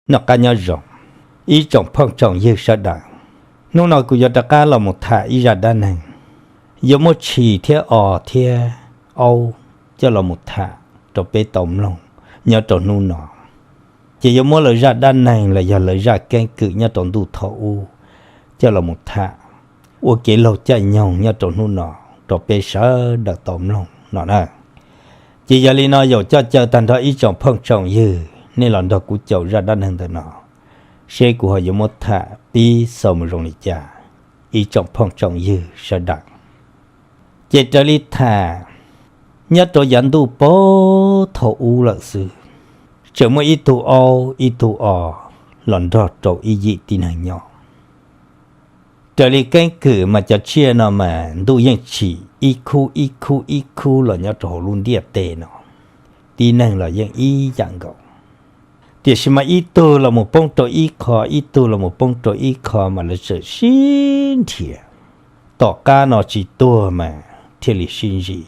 Noj qab nyob zoo, ib tsoom phooj tsoom ywg sawv daws. Hnub no kuv yuav rov qab los mus tham ib zaj dab neeg, yuav muab tshis thiab os thiab aub coj los mus tham rau peb tau mloog nyob rau hnub no. Ces yuav muab lawv zaj dab neeg los yog lawv zaj keeb kwm nyob rau ntuj thaum ub coj los mus tham ua kev laug caij nyoog nyob rau hnub no rau peb sawv daws tau mloog no na. Ces yog li no yaum coj caw tag nrho ib tsoom phooj tsoom ywg nej los nrog kuv caum zaj dab neeg ntawm no, seb kuv ho yuav muab tham pib xaus mus zoo li cas, ib tsoom phooj tsoom ywg sawv daws. Ces raws li tham, nyob rau yav ntuj puag thaum ub lawm xwb, tseem muaj ib tug aub ib tug os los nrog rau ib yim tib neeg nyob. Raws li keeb kwm mas cov tsiaj no mas ntuj yeej tsim ib khub ib khub ib khub los nyob rau hauv lub ntiaj teb no, tib neeg los yeej ib yam nkaus. Tiam sis mas ib tug los mus poob rau ib qho, ib tug los mus poob rau ib qho mas lawv tseem sib nrhiav. Tom qab no tsis tuag mas thiaj li sib ntsib,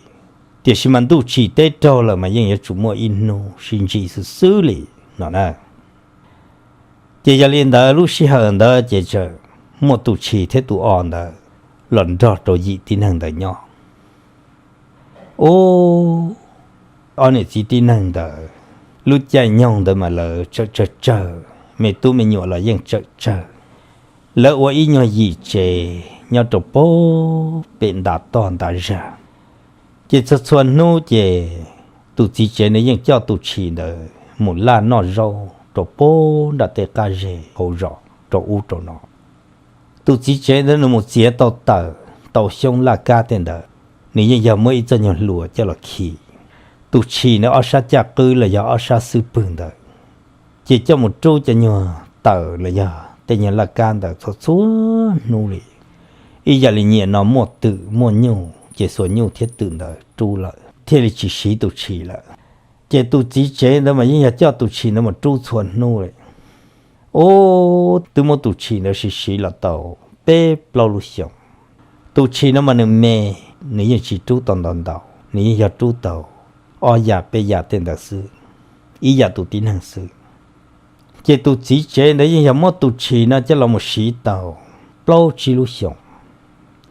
tiam sis mas ntuj tsim teb raug lawm mas yeej yuav tsum muaj ib hnub sib ntsib xwb xwb li no na. Ces yog li ntawd lub sij hawm ntawd ces tseem muaj tus tshis thiab tus os ntawd los nrog rau yim tib neeg ntawd nyob. Ub, ob niam txiv tib neeg ntawd lub caij nyoog ntawd mas lawv tsawm tsawg tsawg, me tub me nyuam los yeej tsawm tsawg. Lawv ua ib nyuag yim tsev nyob rau puag pem ntav toj ntav zag. Ces txhua txhua hnub ces tus txiv tsev nws yeej coj tus tshis ntawd mus laj noj zaub rau puag nram tej qab zes hauv zos rau ub rau no. Tus txiv tsev ntawd nws mus txiav tau tawm tau xyoob laj kab tej ntawd, nws yeej yog muab ib txoj nyuag hlua coj los khi tus tshis ntawd ob sab caj qwb los yog ob sab xub pwg ntawd, ces coj mus rub cov nyuag tawm los yog tej nyuag laj kab ntawd txhua txhua hnub li. Ib yam li nyiam no muaj twm muaj nyuj ces xuas nyuj thiab twm ntawd rub lawm thiaj li tsis siv tus tshis lawm. Ces tus txiv tsev ntawd mas yeej yog coj tus tshis ntawd mus rub txhua hnub li. Ub, twb muab tus tshis ntawd siv siv los tau peb plaub lub xyoos. Tus tshis no mas nws me, nws yeej tsis rub tau ntau ntau, nws yeej yog rub tau ob yam peb yam tej ntawd xwb, ib yam tus tib neeg xwb. Ces tus txiv tsev ntawd yeej yog muab tus tshis no coj los mus siv tau plaub tsib lub xyoos.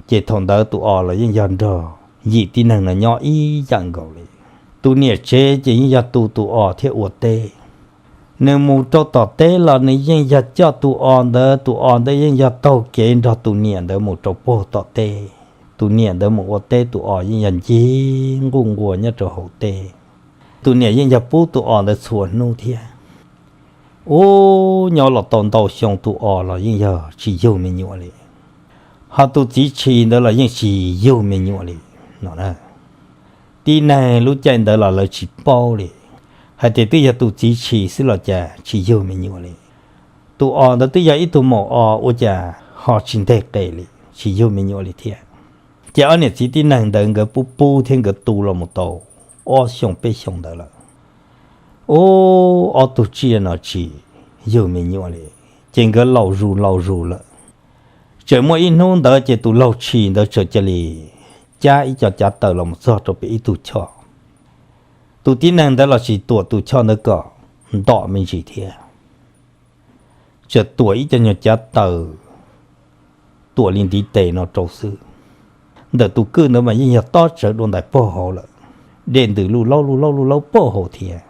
Ces thaum ntawd tus os los yeej yog nrog yim tib neeg no nyob ib yam nkaus li. Tus niam tsev ces yeej yog tu tus os thiab ua teb. Nws mus rau tom teb los nws yeej yog coj tus os ntawd, tus os ntawd yeej yog taug kev nrog tus niam ntawd mus rau puag tom teb. Tus niam ntawd mus ua teb, tus os yeej yog ncig nquj nquas nyob rau hauv teb. Tus niam yeej yog pub tus os ntawd txhua hnub thiab. Ub, nyob los tau ntau xyoo tus os los yeej yog tsis yug me nyuam li, ho tus txiv tshis ntawd los yeej tsis yug me nyuam li no na. Tib neeg lub caij ntawd los lawv tsis paub li hais tias twb yog tus txiv tshis xwb los cas tsis yug me nyuam li. Tus os ntawd twb yog ib tug maum os ua cas ho tsis nteg qes li, tsis yug me nyuam li thiab. Ces ob niam txiv tib neeg ntawd nkawd pub pub thiab nkawd tu los mus tau ob xyoo peb xyoo ntawd lawm. Ub, ob tug tsiaj no tsis yug me nyuam li, ces nkawd laus zus laus zus lawm. Tseem muaj ib hnub ntawd ces tus laug tshis ntawd txawm cia li cab ib co cav taws los mus txog rau pem ib tug choj. Tus tib neeg ntawd los tsis tuam tus choj ntawd kom ntom me ntsis thiab, txawm tuam ib co nyuag cav taws tuam li ntiv tes no rau xwb. Ntawm tus kwj ntawd mas yeej yog tob tsawv dua ntais pog hauv lawm, dej ntws luj laub luj laub luj laub pog hauv thiab.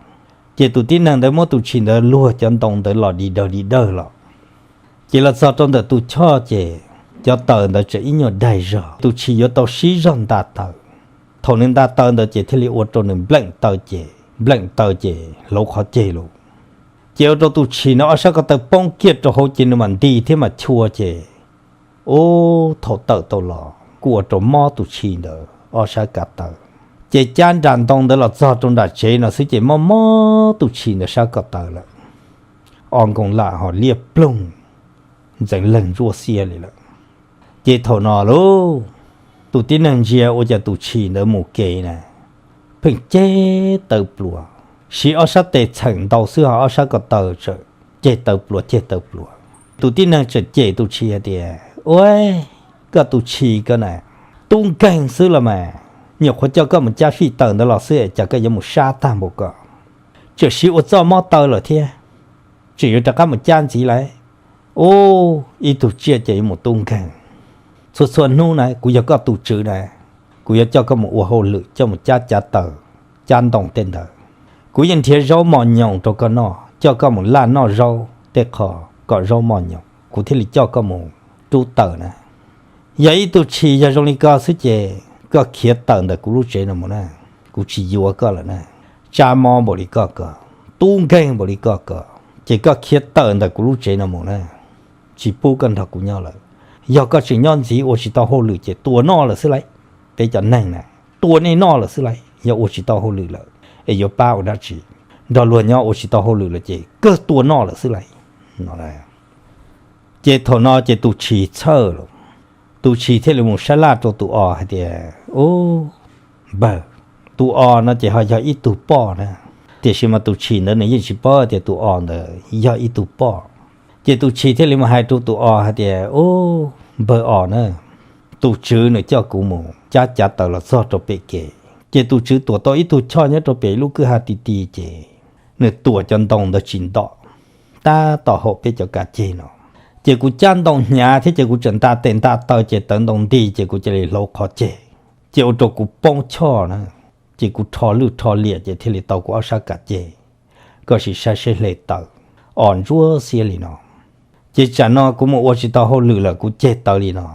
Ces tus tib neeg ntawd muab tus tshis ntawd luag cov ntoo ntawd los di dawg di dawg los. Ces los txog rau ntawm tus choj ces cov taws ntawd tseem ib nyuag daig zog, tus tshis yuav tau sib zog nta taws. Thaum nws nta taws ntawd ces thiaj li ua rau nws npleem taw ces, npleem taw ces hlauv qhov ceg lawm. Ces ua rau tus tshis ntawd ob sab ko taw poob kiag rau hauv ces nws mam nti thiab mam chua ces, ub, thaum tawm tau los kuj ua rau mob tus tshis ntawd ob sab ko taw. Ces cab nram ntoo ntawd los txog rau nram tsev no xwb ces mob mob tus tshis ntawd sab ko taw lawm, o nkoos lam ho liab ploog ntxeev leeg ntsuab xiab li lawm. Ces thaum no lauj, tus tib neeg ntsia ua cas tus tshis ntawd mus kev na, pheej ceg taw pluav, siv ob sab tes txheem ntau xwb ho ob sab ko taw txawm ceg taw pluav ceg taw pluav. Tus tib neeg txawm cem tus tshis hais tias, Ua, koj tus tshis koj na, tub nkeeg xwb los mas, nyuam qhuav coj koj mus cab fij taws ntawd los xwb es cas koj yuav mus sab tag npaum ko, txawm siv ua txoj mob taw lawm thiab. tseem yuav rov qab mus cab ntxiv lauj. Ub, ib tug tsiaj ces yuav mus tub nkeeg. Txhua txhua hnub na kuv yog koj tus tswv na, kuv yuav coj koj mus ua hauj lwm, coj mus cab cav taws, cab ntoo tej ntawd. Kuv yeej nrhiav zaub mos nyoos rau koj noj, coj koj mus laj noj zaub tej qho kom zaub mos nyoos, kuv thiaj li coj koj mus rub taws na. Yog ib tug tshis yog zoo li ko xwb ces koj khiav tawm ntawm kuv lub tsev no mus na, kuv tsis yuav koj lawm na. Tsa mo npaum li koj ko, tub nkeeg npaum li koj ko, ces koj khiav tawm ntawm kuv lub tsev no mus na, tsis pub koj nrog kuv nyob lawm. Yog koj tseem nyob ntxiv ua tsis tau hauj lwm ces tua noj lawm xwb lauj. Peb cov neeg na, tua nej noj lawm xwb lauj, yog ua tsis tau hauj lwm lawm es yuav pab ua dab tsi? Nrog luag nyob ua tsis tau hauj lwm lawm ces kawg tua noj lawm xwb lauj. Ces thaum no ces tus tshis txhawj lawm. Tus tshis thiaj li mus sab laj rau tus os hais tias, Ub, npawg, tus os no ces ho yog ib tug poj na. Tiam sis mas tus tshis ntawd nws yeej tsis paub tias tus os ntawd yog ib tug poj. Ces tus tshis thiaj li mus hais rau tus os hais tias, Ub, npawg os na, tus tswv nws coj kuv mus cab cav taws los txog rau pem kev, ces tus tswv tuam tau ib tug choj nyob rau pem lub kwj ha ti ti ces nws tuam cov ntoo ntawd tsis ntom, tab tom haum peb cov kav ceg no. Ces kuv cab ntoo hnyav thiab ces kuv tseem nta tes nta taw ces tawv ntoo nti ces kuv cia li hlauv qhov ceg, ces ua rau kuv poob choj na. Ces kuv rho lwj rho liam ces thiaj li tau kuv ob sab kav ceg. Koj sim saib seb hle taws, os ntsuab xiab li no. Ces tsam no kuv mus ua tsis tau hauj lwm lawm kuv ceg taws li no.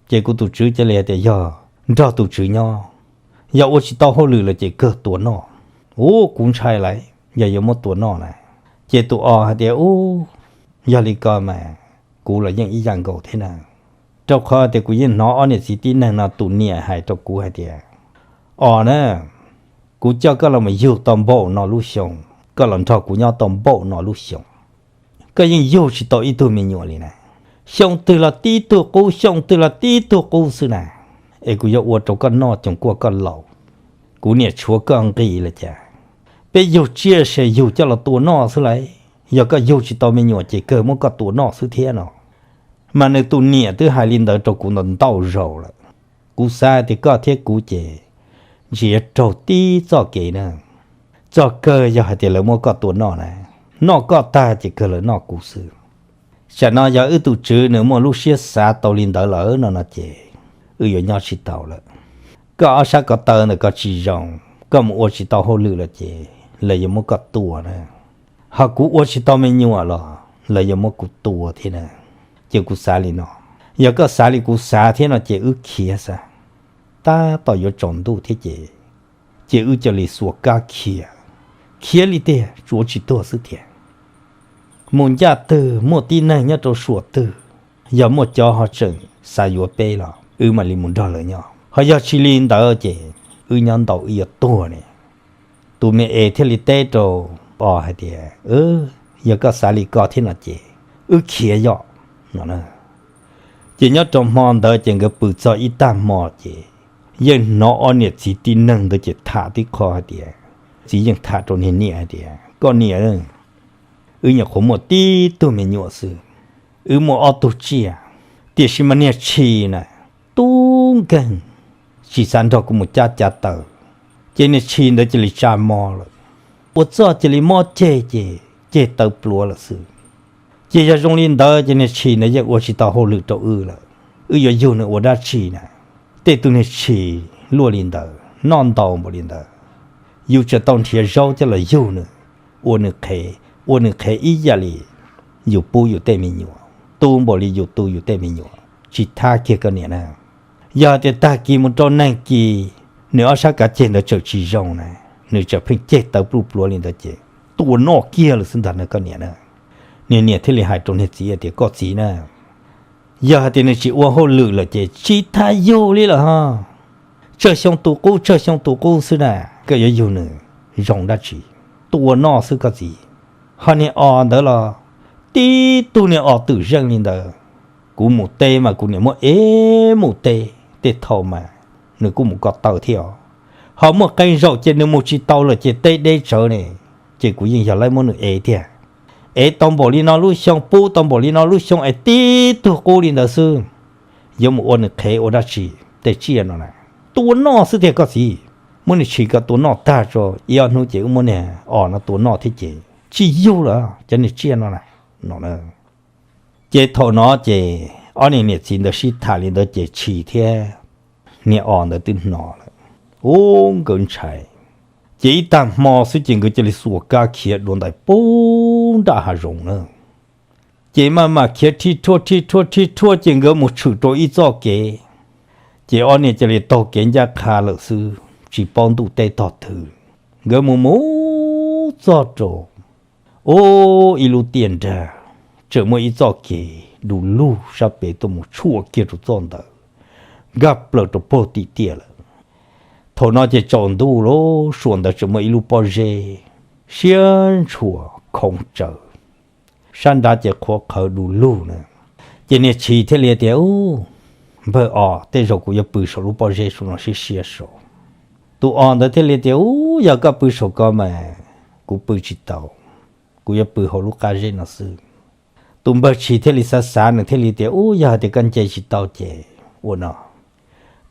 Ces kuv tus tswv cia li hais tias, Yog nrog tus tswv nyob, yog ua tsis tau hauj lwm lawm ces kawg tua noj. Ub, kuv ntshai lauj, yog yuav muab tua noj na. Ces tus os hais tias, Ub, yog li ko mas kuv los yeej ib yam nkaus thiab na, rau qhov tias kuv yeej hnov ob niam txiv tib neeg no tus niam hais rau kuv hais tias, Os na, kuv coj koj los mus yug tau npaum no lub xyoo, koj los nrog kuv nyob tau npaum no lub xyoo, koj yeej yug tsis tau ib tug me nyuam li na. Xyoo twg los tib tug qub, xyoo twg los tib tug qub xwb na. Es kuv yuav ua rau koj noj coos kuaj koj laus, kuv niam tshuav koj nqis lawm cas. Peb yug tsiaj se yug coj los tua noj xwb lauj, yog koj yug tsis tau me nyuam ces kawg muab koj tua noj xwb thiab no. Mas nws tus niam twb hais li ntawd rau kuv ntau ntau zaus lawm. Kuv xav tias koj thiab kuv ces ntsia raug tib txoj kev na, txog kawg yog hais tias lawv muab koj tua noj na, noj koj tag ces kawg lawv noj kuv xwb. Tsam no yog wb tus tswv nws muaj lub siab xav tau li ntawd lawm no no ces wb yuav nyob tsis tau lawm. Koj ob sab ko taw ntawm ko tsis zoo, koj mus ua tsis tau hauj lwm lawm ces lawv yuav muab koj tua na. Ho kuv ua tsis tau me nyuam los lawv yuav muab kuv tua thiab na. Ces kuv xav li no, yog koj xav li kuv xav thiab no ces wb khiav xwb. Tab tom yuav tsaus ntuj thiab ces, ces wb cia li xuas kab khiav. Khiav li tiag, tsuav tsis tuag xwb tiag. Mus ncaj twg muaj tib neeg nyob rau suam twg, yog muaj cov ho tseem xav yuav peb los wb mam li mus nrog lawv nyob, ho yog tsis li ntawd ces wb nyob ntau wb yuav tuag ne. Tus me es thiaj li teb rau os hais tias, Yog koj xav li ko thiab no ces wb khiav yom no. Ces nyob rau hmo ntawd ces nkawd pw txog ib tag hmo ces yeej hnov ob niam txiv tib neeg ntawd ces tham tib qho hais tias, txiv yeej tham rau niag niam hais tias, Koj niam, wb nyuam qhuav muaj tib tug me nyuam xwb, wb muaj ob tug tsiaj, tiam sis mas niag tshis na tub nkeeg, tsis xav nrog kuv mus cab cav taws, ces niag tshis ntawd cia li tsa mo lawm. Ua txuj cia li mob ceg ces ceg tawv pluav lawm xwb. Ces yog zoo li ntawd ces niag tshis ntawd yeej ua tsis tau hauj lwm rau wb lawm. Wb yuav yug nws ua dab tsi na? Tej tug niag tshis luaj li ntawd, noj ntau npaum li ntawd, yus tseem tau nrhiav zaub coj los yug nws, ua nws qhev, ua nws qhev ib yam li yus pub yus tej me nyuam, tu npaum li yus tu yus tej me nyuam, tsis thab kiag koj niam na. Yog tias tag kis mus rau neeg kis, nws ob sab kav ceg ntawd tseem tsis zoo na, nws tseem pheej ceg tawv pluj pluav li ntawd ces tua noj kiag lawm xwb ntag na koj niam na. Niag niam thiaj li hais rau niag txiv tias, Koj txiv na, yog hais tias nws tsis ua hauj lwm lawm ces tsis thab yug li lawm ho. Tsawg xyoo tu qub, tsawg xyoo tu qub xwb na, koj yuav yug nws zoo dab tsi? Tua noj xwb koj txiv. Ho niag os ntawd los tib tug niag os twm zeej li ntawd. Kuv mus teb mas kuv niam muab ev mus teb, tej thaum mas nws kuj mus ko taw thiab os. Ho muaj qee zaum ces nws mus tsis tau lawm ces teb deb tsawv ne, ces kuv yeej yog laib muab nws ev tiag. Ev tau npaum li no lub xyoo, pub tau npaum li no lub xyoo es tib tug qub li ntawd xwb, yuav mus ua nws qhev ua dab tsi? Tej tsiaj no na, tua noj xwb tiag koj txiv. Muab niag tshis ko tua noj tag tso, ib ob hnub ces wb muab niag os no tua noj thiab ces tsis yug lawm cov niag tsiaj no na. no na. Ces thaum no ces ob niag niam txiv ntawd sib tham li ntawd ces Tshis thiab niag Os ntawd twb hnov lawm. Ub, nkawd ntshai. Ces ib tag hmo xwb ces nkawd cia li xuas kab khiav dua ntais pub nram hav zoov na. Ces maj mam khiav rhij rhuaj rhij rhuaj rhij rhuaj ces nkawd mus tshwm rau ib txoj kev. Ces ob niag cia li taug kev ncaj qha lawm xwb, tsis paub ntuj teb tog twg. Nkawd mus mus txog rau, ub, ib lub tiaj nrag, tseem muaj ib txoj kev du lug sab pem tuaj mus tshuam kiag rau txoj ntawd, nkag plaws rau puag tim tiaj lawm. Thaum no ces tsaus ntuj lawm, saum ntawd tseem muaj ib lub pob zeb siab ntshua khoov tsawv, sab nrad ces qhuav qhawv du lug na. Ces niag Tshis thiaj li tias, Ub, npawg Os, tej zaum kuv yuav pw saum lub pob zeb saum no siab siab saud. Tus Os ntawd thiaj li tias, Ub, yog koj pw saum ko mas kuv pw tsis tau, kuv yuav pw hauv lub qab zeb no xwb. Tus npawg Tshis thiaj li xav xav, nws thiaj li tias, Ub, yog hais tias koj nce tsis tau ces ua no,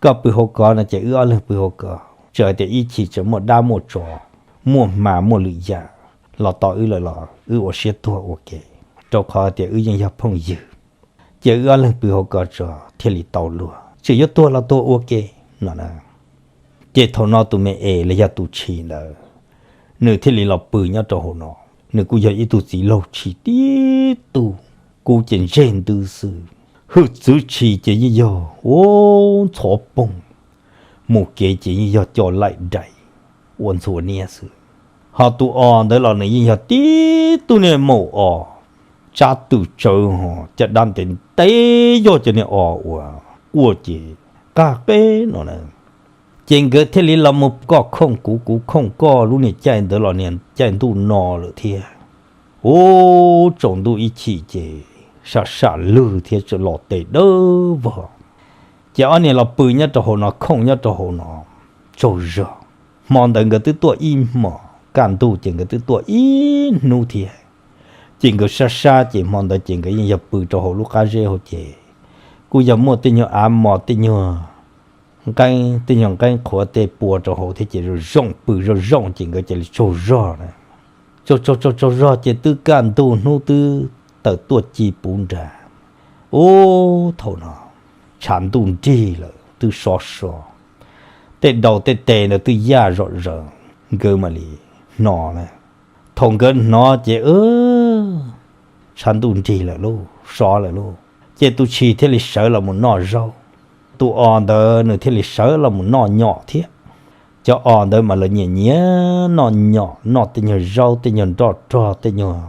koj pw hauv ko no ces wb ob leeg pw hauv ko, txawm hais tias ib chim tseem muaj dab muaj tsov, muaj hma muaj lwm yam los tos wb lawm los wb ua siab tuag ua ke, rau qhov tias wb yeej yog phooj ywg. Ces wb ob leeg pw hauv ko tso thiaj li tau luag, tseem yuav tuag los tuag ua ke no na. Ces thaum no tus me es los yog tus Tshis ntawd, nws thiaj li los pw nyob rau hauv no. Nws kuj yog ib tug txiv laug Tshis tib tug, kub ces ntseg ntws xwb. Hwj txwv Tshis ces yeej yog ua ntxhov poog, mus kev ces yeej yog coj laim dais ua ntxhuav niab xwb. Ho tus Os ntawd los nws yeej yog tib tug niag maum os, tsab tw tsawv ho caj dab ntev ntev, yog cov niag os uas quaj ces qaj qeb no na. Ces nkawd thiaj li los mus koj khooj kuv, kuv khooj koj, lub niag caij ntawd los niag caij ntuj no lawm thiab. Ub, tsaus ntuj ib chim ces sab sab lwg thiab tseem los tes dawb vog. Ces ob niag los pw nyob rau hauv no, khooj nyob rau hauv no tsaug zog. Hmo ntawd nkawd twb tuaj ib hmos, kaj ntug ces nkawd twb tuaj ib hnub thiab. Ces nkawd sab sab ces hmo ntawd ces nkawd yeej yog pw rau hauv lub qab zeb hauv ces kuj yog muaj tej nyuag av mos, tej nyuag nqeeb, tej nyuag nqeeb qhuav tej pua rau hauv thiab ces zoo zoo pw zoo zoo ces nkawd cia li tsaug zog na. Tsaug tsaug tsaug tsaug zog ces twb kaj ntug hnub twb tawm tuaj ci puv nrad. Ub, thaum no tshav ntuj nrig lawm twb sov so, tej daus tej tes ntawd twb yaj zom zaws, nkawd mam li hnov na. Thaum nkawd hnov ces tshav ntuj nrig lawm lauj, sov lawm lauj, ces tus Tshis thiaj li sawv los mus noj zaub. Tus Os ntawd nws thiaj li sawv los mus noj nyom thiab. Cov Os ntawd mas lawv nyiam nyiam noj nyom, noj tej nyuag zaub, tej nyuag nroj rog, tej nyuag,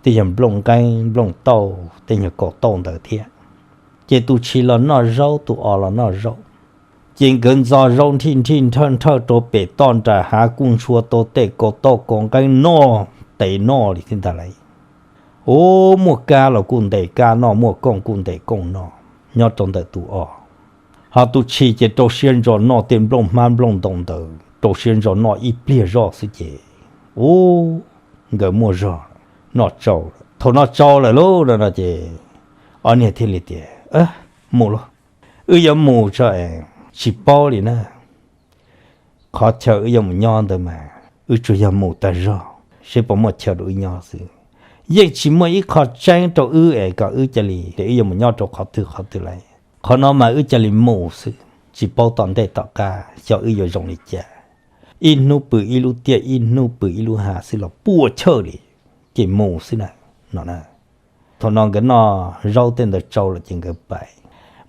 tej nyuag nplooj nqeeb nplooj tauj, tej nyuag kaus tauj ntawd thiab. Ces tus Tshis los noj zaub, tus Os los noj zaub. Ces nkawd ntxo zaub nrhij nrhij nrhawj nrhawj rau pem toj nram hav, kuj ntshua tau tej kaus tauj kaus nqeeb noj, tes noj li thiab ntag lauj. Ub, muaj kab los kuj ntes kab noj, muaj kooj kuj ntes kooj noj nyob rau ntawm tus Os. Ho tus Tshis ces rau siab ntso noj tej nplooj hmab nplooj ntoo ntawd, rau siab ntso noj ib pliag zoj xwb ces, ub, nkawd muaj zog, noj tsau. Thaum noj tsau lawm lauj no ces ob niag thiaj li tias, Mus lauj, wb yuav mus tso es tsis paub li na. Qhov chaw wb yuav mus nyob ntawd mas wb tsuas yog mus tag zog seb puas muaj chaw rau wb nyob xwb. Yeej tsis muaj ib qho tseeb rau wb es kom wb cia li tias wb yuav mus nyob rau qhov twg qhov twg lawm. Qhov no mas wb cia li mus xwb, tsis paub tom ntej tom qab xyov wb yuav zoo li cas. Ib hnub pw ib lub tiaj, ib hnub pw ib lub hav xwb los puas chawj li, ces mus xwb na, no na. Thaum no nkawd noj zaub tej ntawd tsau lawm ces nkawd pais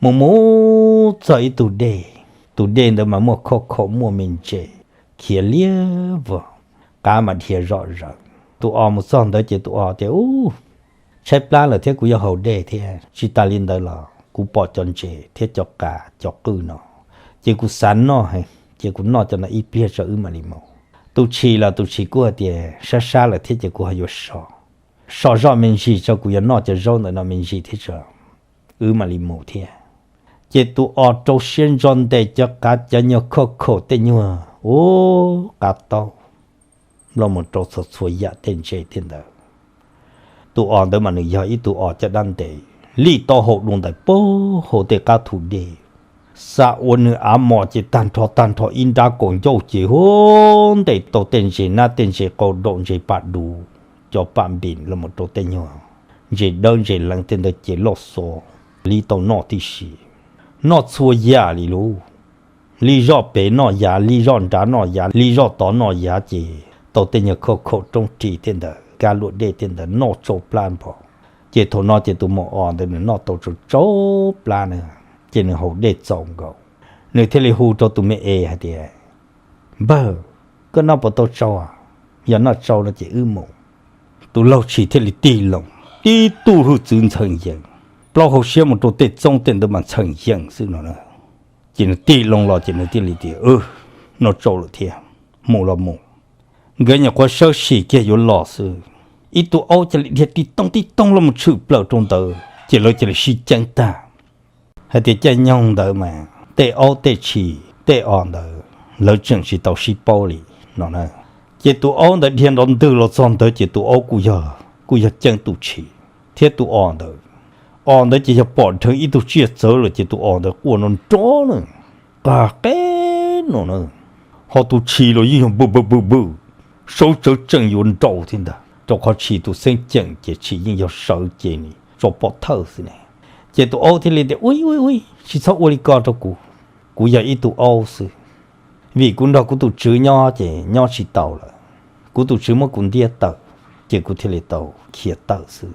mus mus txog ib tug dej. Tus dej ntawd mas muaj khauj khaum muaj me ntses khiav liab vog, qav mas dhia zom zaws. Tus Os mus txog ntawd ces tus Os tias, Ub, tshaib plab lawm thiab kuv yuav haus dej thiab. Tsis tas li ntawd los kuv pom cov ntses thiab cov qav cov qwj no, ces kuv xav noj heev, ces kuv noj cov no ib pliag tso wb mam li mus. Tus Tshis los tus Tshis kuj hais tias, Sab sab lawm thiab ces kuv ho yuav so, so zoj me ntsis tso, kuv yuav noj cov zaub ntawm no me ntsis thiab tso, wb mam li mus thiab. Ces tus Os rau siab ntso ntes cov qav cov nyuag khauj khaum tej nyuag, ub, qav taub, nplooj mus rau txhua txhua yam tej ntses tej ntawd. Tus Os ntawd mas nws yog ib tug Os caj dab ntev, lij taub hau dua ntais puag hauv tej qab thu dej, xa ua nws av mos ces tag nrho tag nrho ib nrab kaus ncauj ces hu ntes tau tej ntses nab tej ntses qau daum ntses pam duv, cov pam npis los mus rau tej nyuag ntses dawb ntses leev tej ntawd ces loj xo li tau noj tib si. Noj txhua yam li lub, li zoj pem noj yav, li zoj nrad noj yav, li zoj tod noj yav, ces tau tej nyuag khauj khaum roob ris tej ntawd, kab luam dej tej ntawd noj tsau plab npog. Ces thaum no ces tus maum os ntawd nws noj tau tsau tsau plab na, ces nws haus dej txaus nkaus. Nws thiaj li hu rau tus me es hais tias, Npawg, koj noj puas tau tsau? Yog noj tsau no ces wb mus. Tus laug tshis thiaj li tig loo, tib tug hwj txwv ntxhee yees, plaub hau siab mus rau tej txoob tej ntawd mas ntxhee yees xwb no na. Ces nws tig loo los ces nws thiaj li tias, Noj tsau lawm thiab, mus los mus. Nkawd nyuam qhuav sawb sim kiag yuav los xwb, ib tug aub cia li dhia tib tooj tib tooj los mus tshwm plaws rau ntawd ces lawv cia li sib ceeb tag hais tias, Caij nyoog ntawd mas tej aub tej tshis tej os ntawd lawv tseem tsis tau sib paub li no na. Ces tus aub ntawd dhia nrov ntwg los txog ntawd ces tus aub kuj yog ceeb tus tshis thiab tus os ntawd. Os ntawd ces yog pom dheev ib tug tsiaj txawv lawm ces tus os ntawd quaj nrov nrov na, qag qeb no na. Ho tus tshis los yeej yog npw npw npw npw, saub tsawv tsees yuav nrau thiab ntag, rau qhov tshis tus xeeb ceem ces tshis yeej yog sawv ces nim tso pov thawj xwb ne. Ces tus aub thiaj li tias, Ui ui ui, tsis txhob ua li ko rau kuv. Kuv yog ib tug aub xwb, vim kuv nrog kuv tus tswv nyob ces nyob tsis tau lawm. Kuv tus tswv muab kuv ntiab tawm, ces kuv thiaj li tau khiav tawm xwb.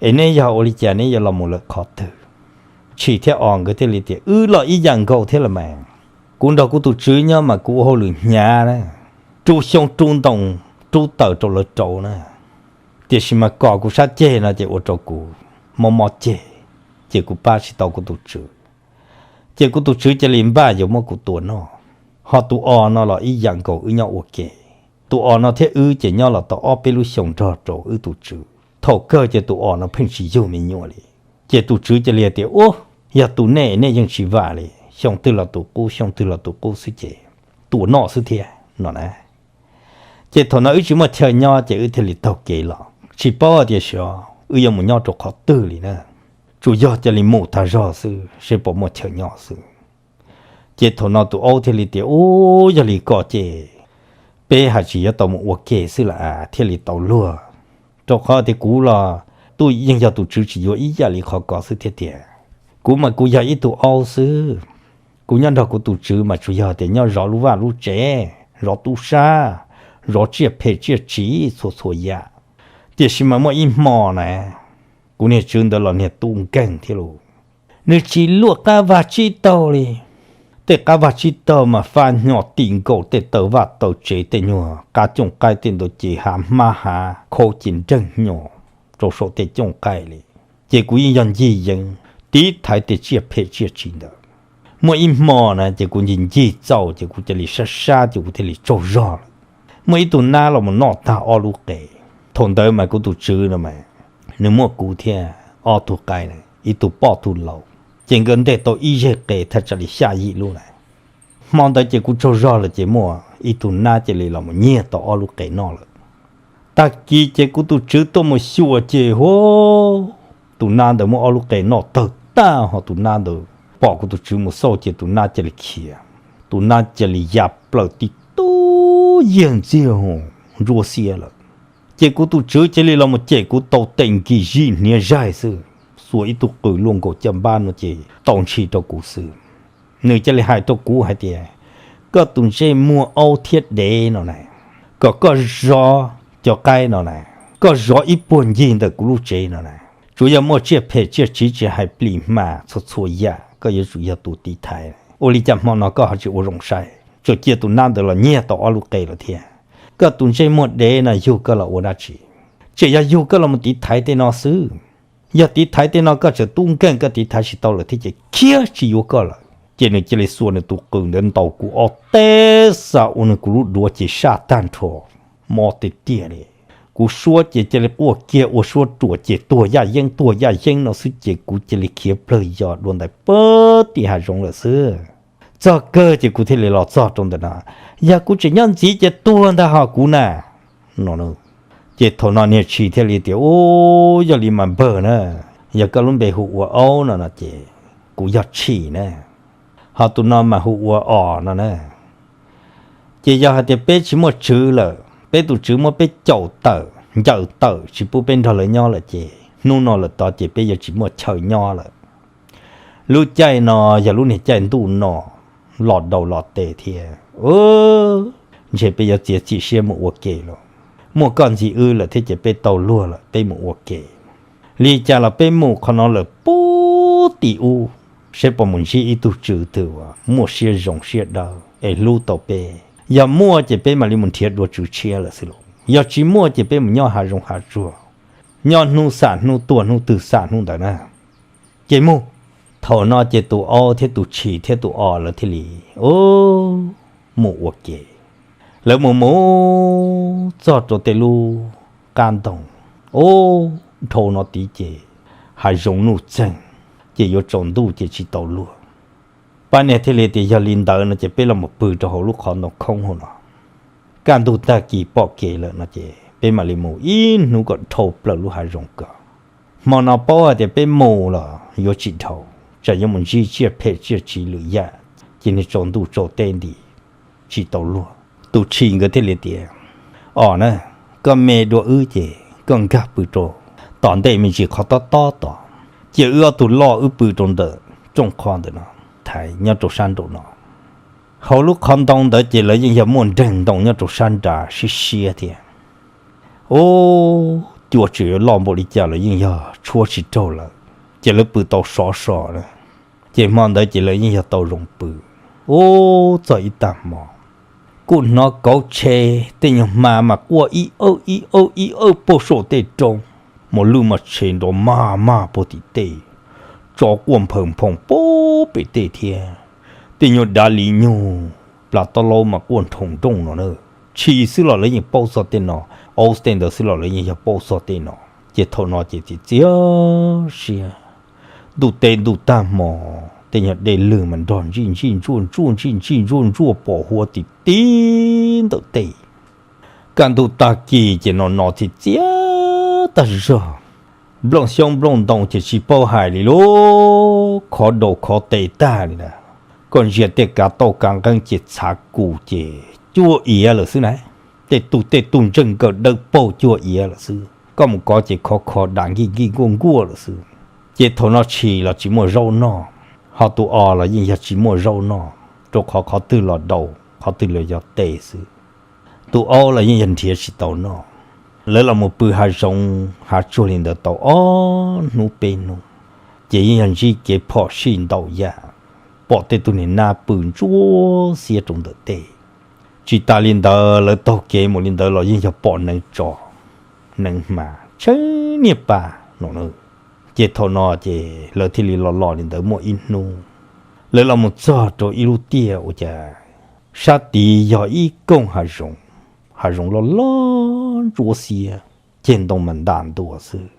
Es neb yog ua li cas neb yuav los mus lawm qhov twg? Tshis thiab os nkawd thiaj li tias, Wb los ib yam nkaus thiab los mas. Kuv nrog kuv tus tswv nyob mas kuv ua hauj lwm hnyav na, rub xyoob rub ntoo rub taws rau lawv rau na. Tiam sis mas kom kuv sab ceg no ces ua rau kuv mob mob ceg, ces kuv pab tsis tau kuv tus tswv. Ces kuv tus tswv cia li npaj yuav muab kuv tua noj. Ho tus os no los ib yam nkaus wb nyob ua ke. Tus os no thiab wb ces nyob los tau ob peb lub xyoos nrog rau wb tus tswv. Thaum kawg ces tus os no pheej tsis yug me nyuam li. Ces tus tswv cia li tias, Ub, yog tus nej, nej yeej tsis vam li, xyoo twg los tus qub, xyoo twg los tus qub xwb ces tua noj xwb thiab no na. Ces thaum no wb tsis muaj chaw nyob ces wb thiaj li taug kev los, tsis paub hais tias xyov wb yuav mus nyob rau qhov twg li na. Tsuas yog cia li mus tag zog xwb seb puas muaj chaw nyob xwb. Ces thaum no tus aub thiaj li tias, Ub, yog li ko ces peb haj tseem yuav tau mus ua ke xwb lawm thiaj li tau luag, rau qhov tias kuv los twb yeej yog tus tswv tsis yuav ib yam li qhov ko xwb thiab tiag. Kuv mas kuv yog ib tug aub xwb, kuv nyob nrog kuv tus tswv mas tsuas yog tias nyob zov lub vaj lub tsev, zov tub sab, zov tsiaj phem tsiaj tsiv txhua txhua yam. Tiam sis mas muaj ib hmo na, kuv niag tswv ntawd los niag tub nkeeg thiab lauj, nws tsis luaj qab vag tsib taug li. Tej qab vag tsib taug mas fab hnyo ti nkaus tej taw vaj taw tsev, tej nyuag qab cooj qaib tej ntawd ces hav hmab hav khaub ces nreeg hnyo rau saum tej cooj qaib li. Ces kuv yeej yog ncig yeev tiv thaiv tej tsiaj phem tsiaj tsiv ntawd. Muaj ib hmo na ces kuv ncig ncig txaus ces kuv cia li sab sab ces kuv thiaj li tsaug zog lawm. Muaj ib tug nab los mus noj tag ob lub qe. Thaum ntawd mas kuv tus tswv no mas nws muaj kuv thiab ob tug qaib, ib tug poj tug laus, ces nkawd nteg tau ib zeg qe thaj tsam li xya yim lub lawm. Hmo ntawd ces kuv tsaug zog lawm ces muaj ib tug nab cia li los mus nyiag tau ob lub qe noj lawm. Tag kis ces kuv tus tswv tuaj mus xyuas ces hu, tus nab ntawd muab ob lub qe noj tawg tag ho tus nab ntawd pom kuv tus tswv mus xauj ces tus nab cia li khiav. Tus nab cia li ya plaws tib tug yiag ntxiag hu ntsuab xiab lawm. Ces kuv tus tswv cia li los mus cem kuv tau tes nkis zij hniav zaig xwb, xuas ib tug qws luaj nkaus caj npab no ces tau ntshis rau kuv xwb. Nws cia li hais rau kuv hais tias, Koj tus ntsej muag aub thiab dev no na, kom koj zov cov qaib no na, koj zov ib puag ncig ntawm kuv lub tsev no na. Tsuas yog muaj tsiaj phem tsiaj tsiv tsis hais plis hma txhua txhua yam koj yuav tsum yog tus tiv thaiv. Ua li cas hmo no koj ho tsis ua zoo saib, tsuas cia tus nab ntawd los nyiag tau ob lub qe lawm thiab? Koj tus ntsej muag dev no yug koj los ua dab tsi? Tseem yog yug koj los mus tiv thaiv tej no xwb. Yog tiv thaiv tej no koj tseem tub nkeeg koj tiv thaiv tsis tau lawm thiab ces khiav tsis yuav koj lawm. Ces nws cia li xuas nws tus qws ntawd ntaus kuv ob teg xwb ua rau kuv lub duav ces saj tag nrho, mob tiag tiag li. Kuv suab ces cia li quaj kiag ua suab ruam ces tuag yaj yeeb tuag yaj yeeb no xwb ces kuv cia li khiav plawg yos dua ntais pag tim hav zoov lawm xwb. Txog kawg ces kuv thiaj li los txog rau ntawm no, yog kuv tseem nyob ntxiv ces tuag ntag ho kuv na no. Ces thaum no niag tshis thiaj li tias, Ub, yog li mas npawg na, yog koj lub npe hu ua Aub no no ces kuv yog tshis na, ho tus no mas hu ua Os no na. Ces yog hais tias peb tsis muaj tswv lawm, peb tus tswv muab peb caum tawm ncaws tawm tsis pub peb nrog lawv nyob lawm ces hnub no lawm tod ces peb yuav tsis muaj chaw nyob lawm. Lub caij no yog lub niag caij ntuj no los daus los tes thiab, ntshe peb yuav txiav txim siab mus ua ke lawm. Muaj koj ntxiv wb lawm thiab ces peb tau luag lawm, peb mus ua ke. Li cas los peb mus qhov no lawm puag tim ub, saib puas mus ntsib ib tug tswv twg uas muaj siab zoo siab dawb es hlub tau peb. Yog muaj ces peb mam li mus nrhiav dua tswv tshiab lawm xwb los, yog tsis muaj ces peb mus nyob hav zoov hav tsuag, nyob hnub xam hnub, tuag hnub twg xam hnub ntawd na. Ces mus, thaum no ces tus aub thiab tus tshis thiab tus os lawv thiaj li mus ua ke. Lawv mus mus txog rau tej lub qab ntoo, ub, dhau no tid ces hav zoov nuj txeeg, ces yuav tsaus ntuj ces tsis tau luag. Pab niag thiaj li tias, yog li ntawd no ces peb los mus pw rau hauv lub qhov ntoo khoob hauv no, kaj ntug tag kis pom kev lawm no ces peb mam li mus ib hnub kom dhau plaws lub hav zoov ko. Hmo no paub hais tias peb mus los yuav tsis dhau, tsam yuav mus ntsib tsiaj phem tsiaj tsiv lwm yam, ces niag tsaus ntuj tsaus teb nti tsis tau luag. Tus tshis nkawd thiaj li tias, os na, koj me dua wb ces koj nkag pw rau tom ntej me ntsis qhov tob tob tod, cia wb ob tug loj wb pw rau ntawm rooj qhov ntawm no, thaiv nyob rau sab nraum no. Hauv lub qhov ntoo ntawd ces lawv yeej yog muaj nreeg ntoo nyob rau sab nrad siab siab thiab. Ub, cua tseem yuav loj npaum li cas los yeej yog tshuab tsis raug lawm, ces lawv pw tau sov so na. Ces hmo ntawd ces lawv yeej yog tau zoo pw. Ub, txog ib tag hmo, kuj hnov kauv tsheb, tej nyuag hma mas quaj ib awb ib awb ib awb puag saum tej roob, mos lwj mas tshe nrov maj maj puag tim tej, tsov quaj nphawm nphoom puag pem tej thiab. Tej nyuag dav li nyug plas tob laub mas quaj nrhoom nrooj no na. Tshis xwb los lawv yeej paub txog tej no, aub tej ntawd xwb los lawv yeej yog paub txog tej no. Ces thaum no ces txiv txiav siab, ntuj teb ntuj tag hmo, tej nyuag dej lwg mas nrog ntsij ntsij ntsuaj ntsuaj ntsij ntsij ntsuaj ntsuaj pom huab ti ti ntawm tej. Kaj ntug tag kis ces no no txiv txiav tag zog, nplooj xyoob nplooj ntoo ces tsis paub hais li lauj, khov daus khov tes tag li na. Koj ntsia tej kav tauj kav nqeeb ces txhav kus ces cuag iav lawm xwb na. Tej tug tej tug ntseej nkaws dawb paug cuag iav lawm xwb, koj mus kov ces khov kho dav nkij nkij nkuaj nkuaj lawm xwb. Ces thaum no tshis los tsis muaj zaub noj, ho tus os los yeej yog tsis muaj zaub noj, rau qhov qhov twg los daus qhov twg los yog tes xwb. Tus aub los yeej yog nrhiav tsis tau noj. Lawv los mus pw hav zoov hav tsuag li ntawd tau ob hnub peb hnub, ces yeej yog ntsib kev phom sij ntau yam, pom tej tug niag nab pw ntsuab xiab rau ntawm tej. Tsis tas li ntawd lawv taug kev mus li ntawd los yeej yog pom neev tsov, neev hma, tshee niag pa no. Ces thaum no ces lawv thiaj li los los li ntawd muaj ib hnub, lawv los mus txog rau ib lub tiaj ua cas sab tid yog ib koog hav zoov, hav zoov loj loj ntsuab xiab, ceg ntoo mas ntas ntua xwb.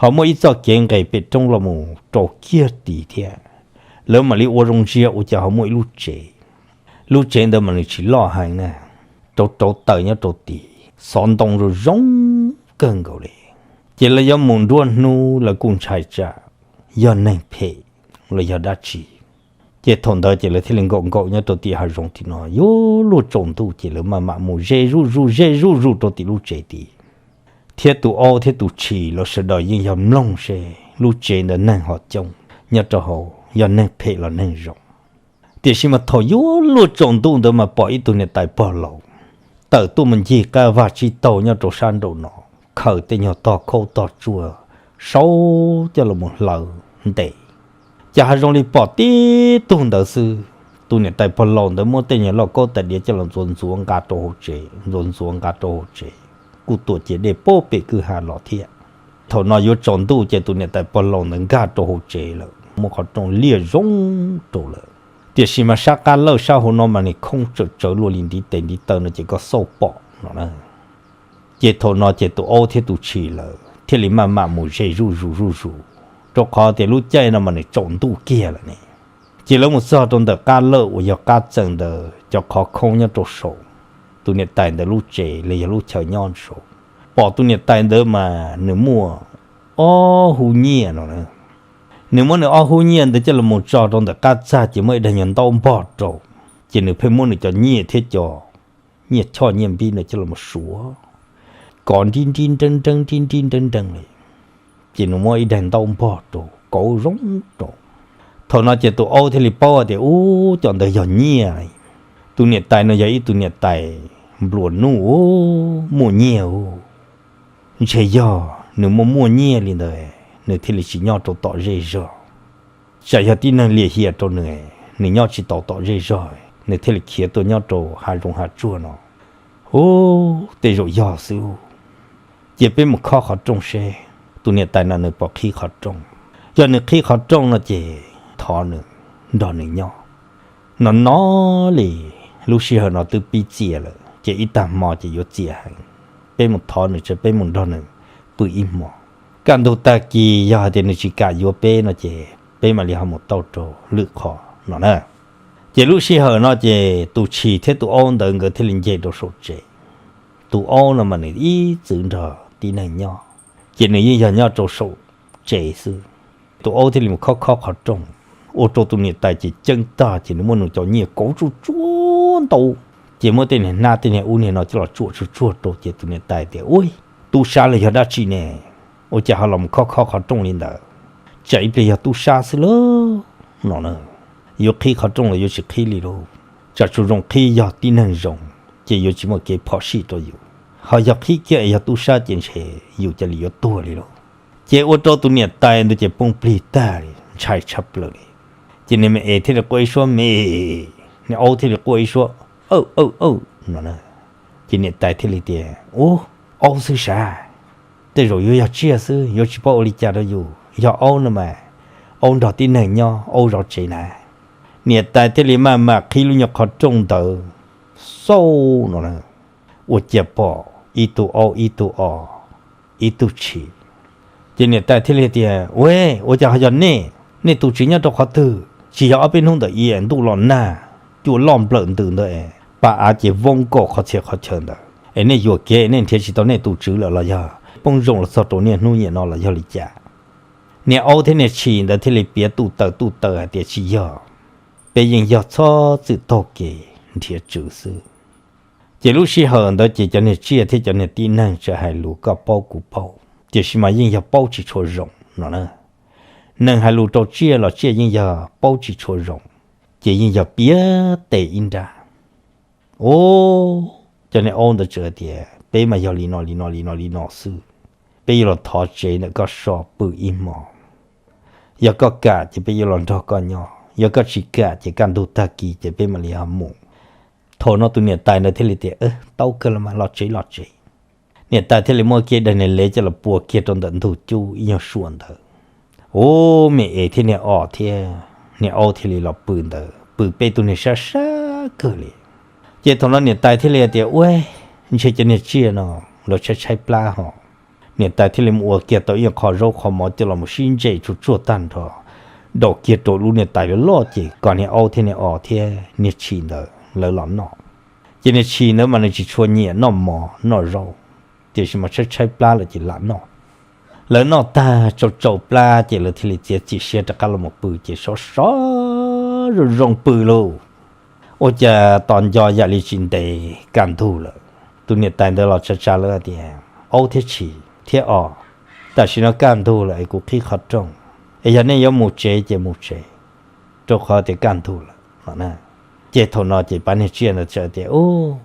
Ho muaj ib txoj kev nqes pem roob los mus rau kiag tid thiab. Lawv mam li ua zoo ntsia ua cas ho muaj ib lub tsev. Lub tsev ntawd mas nws tsis loj heev na, rauv rauv taws nyob rau tid, xov ntoo zoo zoo kawg nkaus li. Ces lawv yuav mus nruab hnub lawv kuj ntshai tsam yog neeg phem los yog dab tsi. Ces thaum ntawd ces lawv thiaj li nkaum nkaum nyob rau tim hav zoov tim no, yuav luag tsaus ntuj ces lawv maj mam mus ze zuj zus ze zuj zus rau tim lub tsev tid. Thiab tus aub thiab tus tshis lawv sawv daws yeej yog mloog seb lub tsev ntawd neeg ho coob nyob rau hauv, yog neeg phem los neeg zoo. Tiam sis mas thaum yuav luag tsaus ntuj ntawd mas pom ib tug niam tais pog laus tawm tuaj mus ncig qab vag tsib taug nyob rau sab nraum no, khaws tej nyuag tog khaub tog tsuag saub coj los mus hlawv ntes. Ces hav zoov li pom tib tug ntawd xwb. Tus niam tais pog laus ntawd muab tej nyuag lauj kaub tais diav coj los ntxuav ntxuav nqa rau hauv tsev, ntxuav ntxuav nqa rau hauv tsev, kuj tuam ciav dej pab pem kwj ha los thiab. Thaum no yuav tsaus ntuj ces tus niam tais pog laus ntawd nkag rau hauv tsev lawm, muab qhov rooj liaj zoo rau lawm. Tiam sis mas sab qab lawj sab hauv no mas nws khoob tsawm tsawv luaj li ntiv tes ntiv taw no ces koj xauj pom no na. Ces thaum no ces tus aub thiab tus tshis lawm thiaj li maj mam mus ze zuj zus zuj zus, rau qhov tias lub caij no mas nws tsaus ntuj kiag lawm ne. Ces lawv mus txog rau ntawm qab lawj uas yog qab txeem ntawd cov qhov khoob nyob rau saum, tus niam tais ntawd lub tsev los yog lub chaw nyob saud. Pom tus niam tais ntawd mas nws muaj ob hub nyiaj no. Nws muab nws ob hub nyiaj ntawd coj los mus tso rau ntawm qab txaj ces muaj ib daig nyuag ntaub npog rau, ces nws pheej muab nws cov nyiaj thiab cov nyiaj choj nyiaj npib ntawd coj los mus suav, kov nrib nrib nreeb nreeb nrib nrib nreeb nreeb li. Ces nws muab ib daim ntaub npog rau kauv zoo rau. Thaum no ces tus aub thiaj li paub tias ub, cov ntawd yog nyiaj. Tus niam tais no yog ib tug niam tais nplua nuj, muaj nyiaj. Ntshe yog nws muaj muaj nyiaj li ntawd nws thiaj li tsis nyob rau tom zej zog. Tsam yog tib neeg lim hiam rau nws, nws nyob tsis tau tom zej zog, nws thiaj li khiav tuaj nyob rau hav zoov hav tsuag no. Ub, tej zaum yog xwb. Cia peb mus khob qhov rooj seb. Tus niam tais no nws pom qhib qhov rooj. Yog nws qhib qhov rooj no ces thov nws nrog nws nyob. No no li, lub sij hawm no twb pib txias lawm ces ib tag hmo ces yuav txias heev. Peb mus thov nws tso, peb mus nrog nws pw ib hmo. Kaj ntug tag kis yog hais tias nws tsis kam yuav peb no ces peb mam li ho mus tau rau lwm qhov no na. Ces lub sij hawm no ces tus tshis thiab tus aub ntawd nkawd thiaj li nce rau saum tsev. Tus aub no mas nws ib txwm nrog tib neeg nyob, ces nws yeej yog nyob rau saum tsev xwb. Tus aub thiaj li mus khob khob qhov rooj, ua rau tus niam tais ces ceeb tag ces nws muab nws cov nyiaj kauv tsuj tsuag ntau, ces muab tej niag hnab tej niag ub niag no coj los tsuam tsuag tsuag rau ces tus niam tais tias, Ub, tub sab los yog dab tsi ne? Ua cas ho los mus khob khob qhov rooj li ntawd? Tsam ib pliag yog tub sab xwb lauj no na. Yuav qhib qhov rooj los yuav tsis qhib li lauj. Tsam tsuas zoo qhib yog tib neeg zoo, ces yuav tsis muaj kev phom sij rau yus. Ho yog qhib kiag es yog tub sab ces ntshe yus cia li yuav tuag li lauj. Ces ua rau tus niam tais ntawd ces poob plig tag li, ntshai tshaj plaws li. Ces niag me es thiaj li quaj ib suab me, niag aub thiaj li quaj ib suab, Aw, aw, aw, no na. Ces niam tais thiaj li tias, Ub, aub xwb sav, tej zaum yuav yog tsiaj xwb, yuav tsis paub ua li cas rau yus. Yog aub no mas, aub nrog tib neeg nyob, aub zov tsev na. Niam tais thiaj li maj mam qhib lub nyuag qhov rooj ntawd, xauj no na, ua cas pom ib tug aub, ib tug os, ib tug tshis. Ces niam tais thiaj li tias, Ue, ua cas ho yog nej? Nej tus tswv nyob rau qhov twg? Tsis yog ob peb hnub ntawd es ntuj los nag, cua loj nplawm ntws ntawd es pas av ces voob nkaus qhov txhia qhov chaw ntawd es nej yuam kev, nej nrhiav tsis tau nej tus tswv lawm los yog poob zoo los txog rau niaj hnub niam no los yog li cas? Niag aub thiab niag tshis ntawd thiaj li piav tuj taws tuj taws hais tias, Tsis yog, peb yeej yog txhob txwm taug kev nrhiav tswv xwb. Ces lub sij hawm ntawd ces cov niag tsiaj thiab cov niag tib neeg txawm hais lus koj paub kuv paub, tiam sis mas yeej yog paub tsis tshua zoo no na. Neeg hais lus rau tsiaj los tsiaj yeej yog paub tsis tshua zoo, ces yeej yog piav tes ib nrab. Ub, cov niag aub ntawd txawm hais tias, Peb mas yog li no li no li no li no xwb. Peb yuav los thov tsev ntawm koj so pw ib hmo. Yog koj kam ces peb yuav los nrog koj nyob, yog koj tsis kam ces kaj ntug tag kis ces peb mam li ho mus. Thaum no tus niam tais ntawd thiaj li tias, Tau kawg los mas, los tsev los tsev. Niam tais thiaj li muab kiag daim niag lev coj los pua kiag rau ntawm ntug cub ib nyuag suam ntawd. Ub, me es thiab niag os thiab niag aub thiaj li los pw ntawd, pw peb tug niag sab sab kawg li. Ces thaum no niam tais thiaj li tias, Ue, ntshe cov niag tsiaj no lawv tshaib tshaib plab ho. Niam tais thiaj li mus ua kiag tau ib qho zaub qho mov coj los mus sib ntse tsuag tsuag tag nrho, daus kiag rau lub niag tais loj loj ces kom niag aub thiab niag os thiab niag tshis ntawd lawv los noj. Ces niag tshis ntawd mas nws tsis tshua nyiam noj mov noj zaub, tiam sis mas tshaib tshaib plab lawm ces lam noj. Lawv noj tag tsau tsau plab ces lawv thiaj li txiav txim siab rov qab los mus pw ces sov sov zoo zoo pw lauj. Ua cas tos nco yam li tsis ntev kaj ntug lawm, tus niam tais ntawd los tsa tsa lawv tias, Aub thiab tshis thiab os, tam sim no kaj ntug lawm es kuv qhib qhov rooj, es yog nej yuav mus tsev ces mus tsev, rau qhov tias kaj ntug lawm no na. Ces thaum no ces pab niag tsiaj ntawd txawm tias, Ub,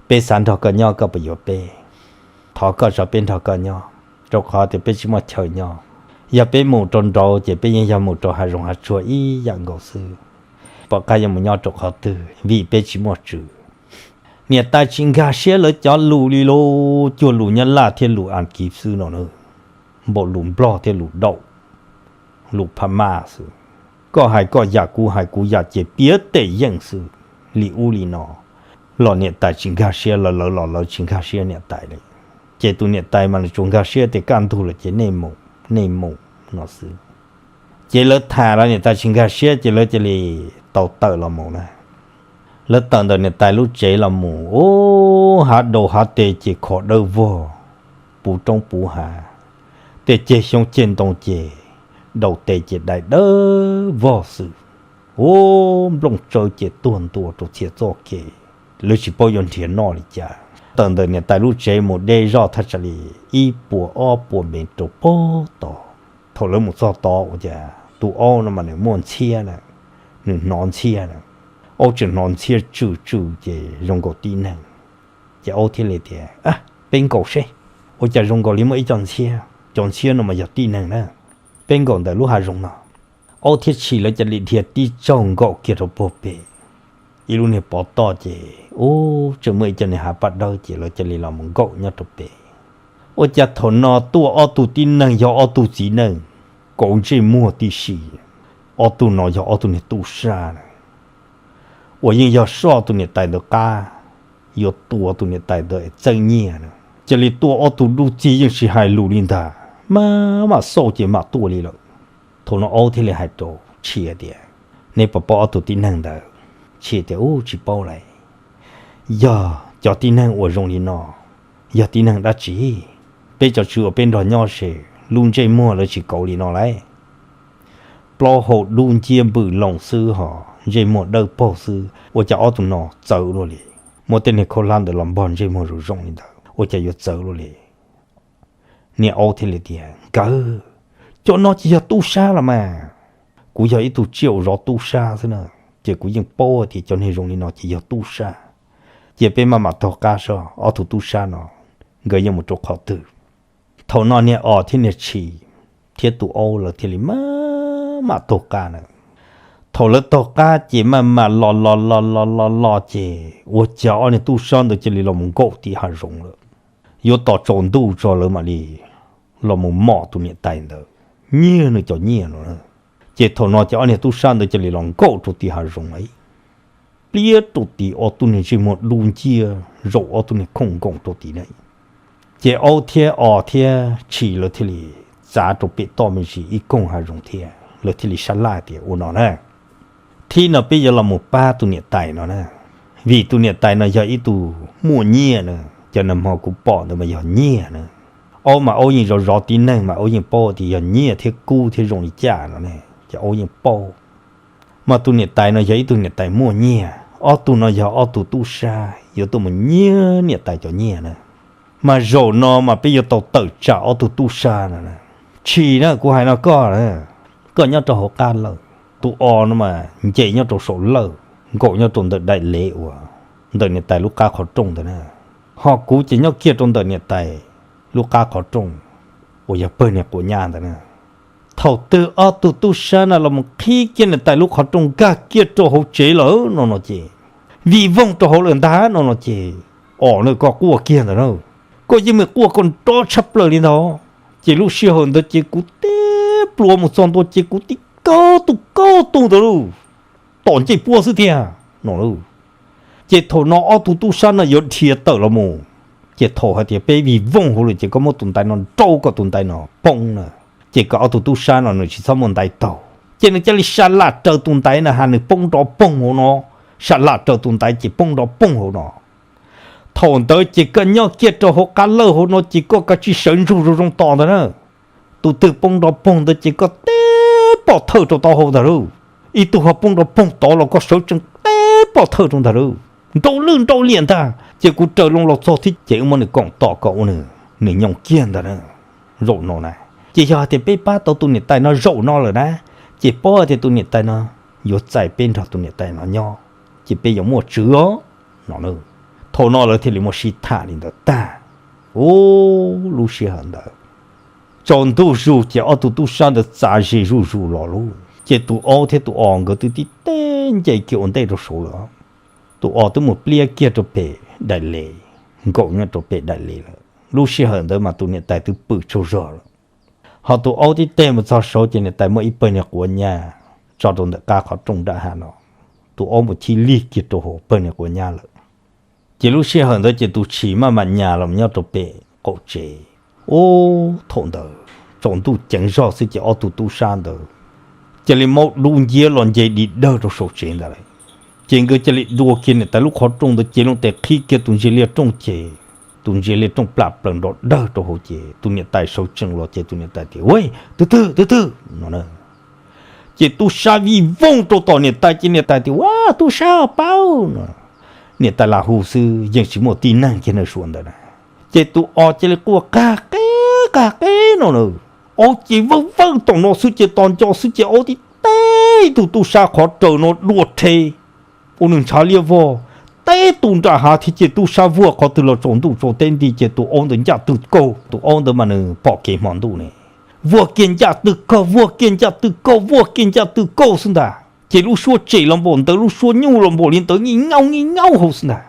peb xav nrog koj nyob koj puas yuav peb? Thov koj tso peb nrog koj nyob, rau qhov tias peb tsis muaj chaw nyob. Yog peb mus rau nraud ces peb yeej yog mus rau hav zoov hav tsuag ib yam nkaus xwb. Pom qab yuav mus nyob rau qhov twg vim peb tsis muaj tswv. Niam tais tsis nkag siab lawv cov lus li lauj, cuag lus Nyab Laj thiab lus Askiv xwb no na, npaum lus Nplog thiab lus Daum, lus Phab Maj xwb. Koj hais koj yam, kuv hais kuv yam ces piav tes yeej xwb, li ub li no. Los niam tais tsis nkag siab, lawv lawv los lawv tsis nkag siab niam tais li. Ces tus niam tais mas nws tsuas nkag siab tias kaj ntug lawm ces nej mus, nej mus no xwb. Ces lawv tham los niam tais tsis nkag siab ces lawv cia li tau tawm los mus na. Lawv tawm ntawm niam tais lub tsev los mus, ub, hav daus hav tes ces khov dawb vog, puv roob puv hav, tej ceg xyoob ceg ntoo ces daus tes ces dai dawb vog xwb. Ub, nplooj tsawb ces tuag ntua rau txhia txoj kev, lawv tsis paub yuav nrhiav noj li cas. Tawm ntawm niam tais lub tsev mus deb zoj thaj tsam li ib puas ob puas mev rau puag tod. Thaum lawv mus txog tod ua cas tus aub no mas nws muaj ntxhiab na, nws hnov ntxhiab na. Aub tseem hnov ntxhiab tsw tsw ces zoo nkaus tib neeg. Ces aub thiaj li tias, peb nkaum seb, ua cas zoo nkaus li muaj ib co ntxhiab, cov ntxhiab no mas yog tib neeg na, peb nkaum ntawm lub hav zoov no. Aub thiab tshis lawv cia li dhia tib tsaug nkaum kiag rau puag pem ib lub niag pov toj ces ub tseem muaj ib co niag hav paj dawb ces lawv cia li los mus nkaum nyob rau pem. Ua cas thaum no tuaj ob tug tib neeg yog ob tug txiv neej, kauv ntsej muag tib si. Ob tug no yog ob tug niag tub sab na, uas yeej yog soj tus niam tais ntawd qab, yuav tua tus niam tais ntawd es txeeb nyiaj na. Cia li tuaj ob tug dub txig yeej tsis hais lus li ntag, mam mam xauj ces mam tuaj li lawm. Thaum no aub thiaj li hais rau tshis tias, neb puas paub ob tug tib neeg ntawd? Tshis tias, ub tsis paub lawm. Yog cov tib neeg uas zoo li no yog tib neeg dab tsi? Peb tso tswv uas peb nrog nyob se lub ntsej muag lawv tsis kauv li no lauj. Plaub hau dub nciab npws loo xwb hos ntsej muag dawb paug xwb, ua cas ob tug no txawv luaj li? Muab tej niag khaub hlab ntawd los npog ntsej muag zoo zoo li ntawd ua cas yuav txawv luaj li? Niag aub thiaj li tias, nkawd, cov no ces yog tub sab los mas. Kuv yog ib tug tsiaj uas zov tub sab xwb na, ces kuv yeej paub tias cov niag zoo li no ces yog tub sab. Cia peb maj mam taug qab seb ob tug tub sab no nkawd yuav mus rau qhov twg. Thaum no niag os thiab niag tshis thiab tus aub lawv thiaj li maj mam taug qab na. Thaum lawv taug qab ces maj mam los los los los los los ces ua cas ob niag tub sab ntawd cia li los mus nkaum tim hav zoov lawm. Yuav tos tsaus ntuj tso lawv mam li los mus mom tus niam tais ntawd nyiag nws cov nyiaj no. Ces thaum no ces ob niag tub sab ntawd cia li los nkaum rau tim hav zoov ib pliag rau tim ob tug niag ntsej muag dub nciab zaum ob tug niag khooj nkoos rau tim na. Ces aub thiab os thiab tshis lawv thiaj li txav rau pem toj me ntsis ib koog hav zoov thiab lawv thiaj li sab laj tias ua no na, thib no peb yuav los mus pab tus niam tais no na, vim tus niam tais no yog ib tug muaj nyiaj na, cov nag hmo kuv pom ntawd mas yog nyiaj na. Aub mas aub yeej zov zov tib neeg mas aub yeej paub tias yog nyiaj thiab kub thiab zoo li cas no ne, ces aub yeej paub. Mas tus niam tais no yog ib tug niam tais muaj nyiaj, ob tug no yog ob tug tub sab yuav tuaj mus nyiag niam tais cov nyiaj na. Mas zaum no mas peb yuav tau tawm tsam ob tug tub sab no. Tshis na, kuv hais no koj, koj nyob rau hauv qab lawj, tus os no mas nce nyob rau saum lawj, nkaum nyob rau ntawm daim lev uas ntawm niam tais lub qab qhov rooj ntawd na, ho kuv ces nyob kiag rau ntawm niam tais lub qab qhov rooj uas yog pawg niag quav nyab ntawd na. Thaum twg ob tug tub sab no los mus qhib kiag niam tais lub qhov rooj nkag kiag rau hauv tsev lawm no no ces, vij voog rau hauv lawm ntag no no ces, os na, koj quaj kiag ntawd na, koj yeej meem quaj koj nrov tshaj plaws li ntawd. Ces lub sij hawm ntawd ces kuv tib plua mus txog ntua ces kuv tib kaug tus kaug tus ntawd lauj, tom ncej puab xwb tiag no lauj. Ces thaum no ob tug tub sab no yuav dhia tawm los mus, ces thaum hais tias peb vij voog hauv lawm ces koj muab tus ntaiv no nrau kom tus ntaiv no poob na. Ces kom ob tug tub sab no nws tsis txhob muaj ntaiv taug, ces nws cia li sa lam raws tus ntaiv na, ha nws poob nrov poog hauv no, sa lam raws tus ntaiv ces poob nrov poog hauv no. Thaum ntawd ces koj nyob kiag rau hauv qab lawj hauv no ces koj kav tsij sawv ntsug zoo zoo tos ntag na. Tus twg poob nrov poog ntawd ces koj teb pom thawj rau taub hau ntag lauj. Ib tug ho poob nrov poog tod los koj sawv tsees teb pom thawj rau ntag lauj. Nrau lwj nrau liam ntag ces kuv raws loo los txog thiab ces wb muab nws koom tom kom ua nws, nws nyoos kiag ntag na. Zaum no na, ces yog hais tias peb pab tau tus niam tais no zaum no lawm na, ces paub hais tias tus niam tais no yuav txais peb nrog tus niam tais no nyob, ces peb yuav muaj tswv os no. Thaum no lawv thiaj li muaj sib tham li ntawd tag. Ub, lub sij hawm ntawd tsaus ntuj zus ces ob tug tub sab ntawd txav ze zuj zus los lauj, ces tus aub thiab tus os nkawd twb tib teb nce kiag ua ntej rau saud lawm. Tus os twb mus pliab kiag rau pem daim lev, nkaum nyob rau pem daim lev lawm. Lub sij hawm ntawd mas tus niam tais twb pw tsaug zog lawm. Ho tus aub tib teg mus txog saud ces niam tais muaj ib pawg niag quav nyab tso rau ntawm qab qhov rooj nram hav no. Tus aub mus chib lig kiag rau hauv pawg niag quav nyab lawm. Ces lub sij hawm ntawd ces tus tshis maj mam nyas los nyob rau pem qaum tsev. Ub, thaum ntawd tsaus ntuj ceev zog xwb ces ob tug tub sab ntawd cia li maub dub nciab los nce di dawg rau saum tsev ntawd lawm. Ces nkawd cia li dua kiag niam tais lub qhov rooj ntawd ces loo tes qhib kiag tus ntsia liaj rooj ces tus ntsia liaj rooj plam plaws nrov dawg rau hauv ces tus niam tais sawv tsees los ces tus niam tais tias, ua, tus twg, tus twg no. Ces tub sab vij voog rau tom niam tais ces niam tais tias, ua, tub sab paub no. Niam tais lam hu xwb yeej tsis muaj tib neeg kiag na suav ntawd na. Ces tus os cia li quaj qag qeb qag qeb no na. Aub ces vawj vawj tom no xwb ces tos nco xwb ces aub tib teb tus tub sab qhov raws no dua rhe, ua nws ntshav liab vog, teb tus nram hav thiab ces tub sab vuag qhov twg los tsaus ntuj tsaus teb nti ces tus aub ntawd ncaj twg kaug, tus aub ntawd mas nws pom kev hmo ntuj ne, vuag kiag ncaj twg kaug, vuag kiag ncaj twg kaug, vuag kiag ncaj twg kaug xwb ntag. Ces lub suab tsem los npaum ntawd, lub suab nyuj los npaum li ntawd, nyiaj nyaub nyiaj nyaub hauv xwb ntag.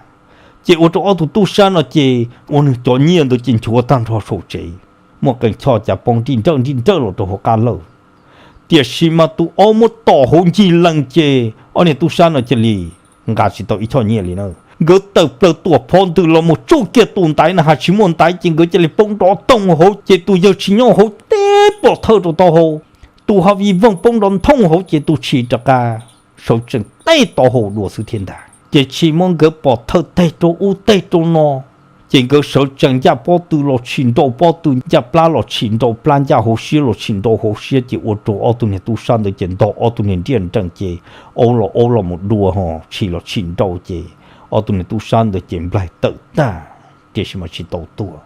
Ces ua rau ob tug tub sab no ces ua nws cov nyiaj ntawd ces nchuav tag nrho saum tsev, muaj qee choj cas poob nrij nrawj nrij nrawj los rau hauv qab lawj. Tiam sis mas tus aub muab tom hauv ncig lees ces ob niag tub sab no cia li nqa tsis tau ib choj nyiaj li na. Nkawd tawm plaws tuam phov ntws los mus tsuj kiag tus ntaiv na, hais tsis muaj ntaiv ces nkawd cia li poob nrov toog hauv ces tus yawg tshis nyob hauv teb pom thawj rau taub hau, tus ho vij voog poob nrov nthooj hauv ces tus tshis rov qab sawv tsees teb taub hau dua xwb thiab ntag. Ces tshis muab nkawd pom thawj teg rau ub teg rau no, ces nkawd sawv tsees ncaj pob tw los tshis nrau pob tw, ncaj plab los tshis nrau plab, ncaj hauv siab los tshis nrau hauv siab ces ua rau ob tug niag tub sab ntawd ces ntog ob tug niag nriaj nrees ces aub los aub los mus dua ho tshis los tshis nrau ces ob tug niag tub sab ntawd ces nplaig tawm tag, tiam sis mas tsis tau tuag.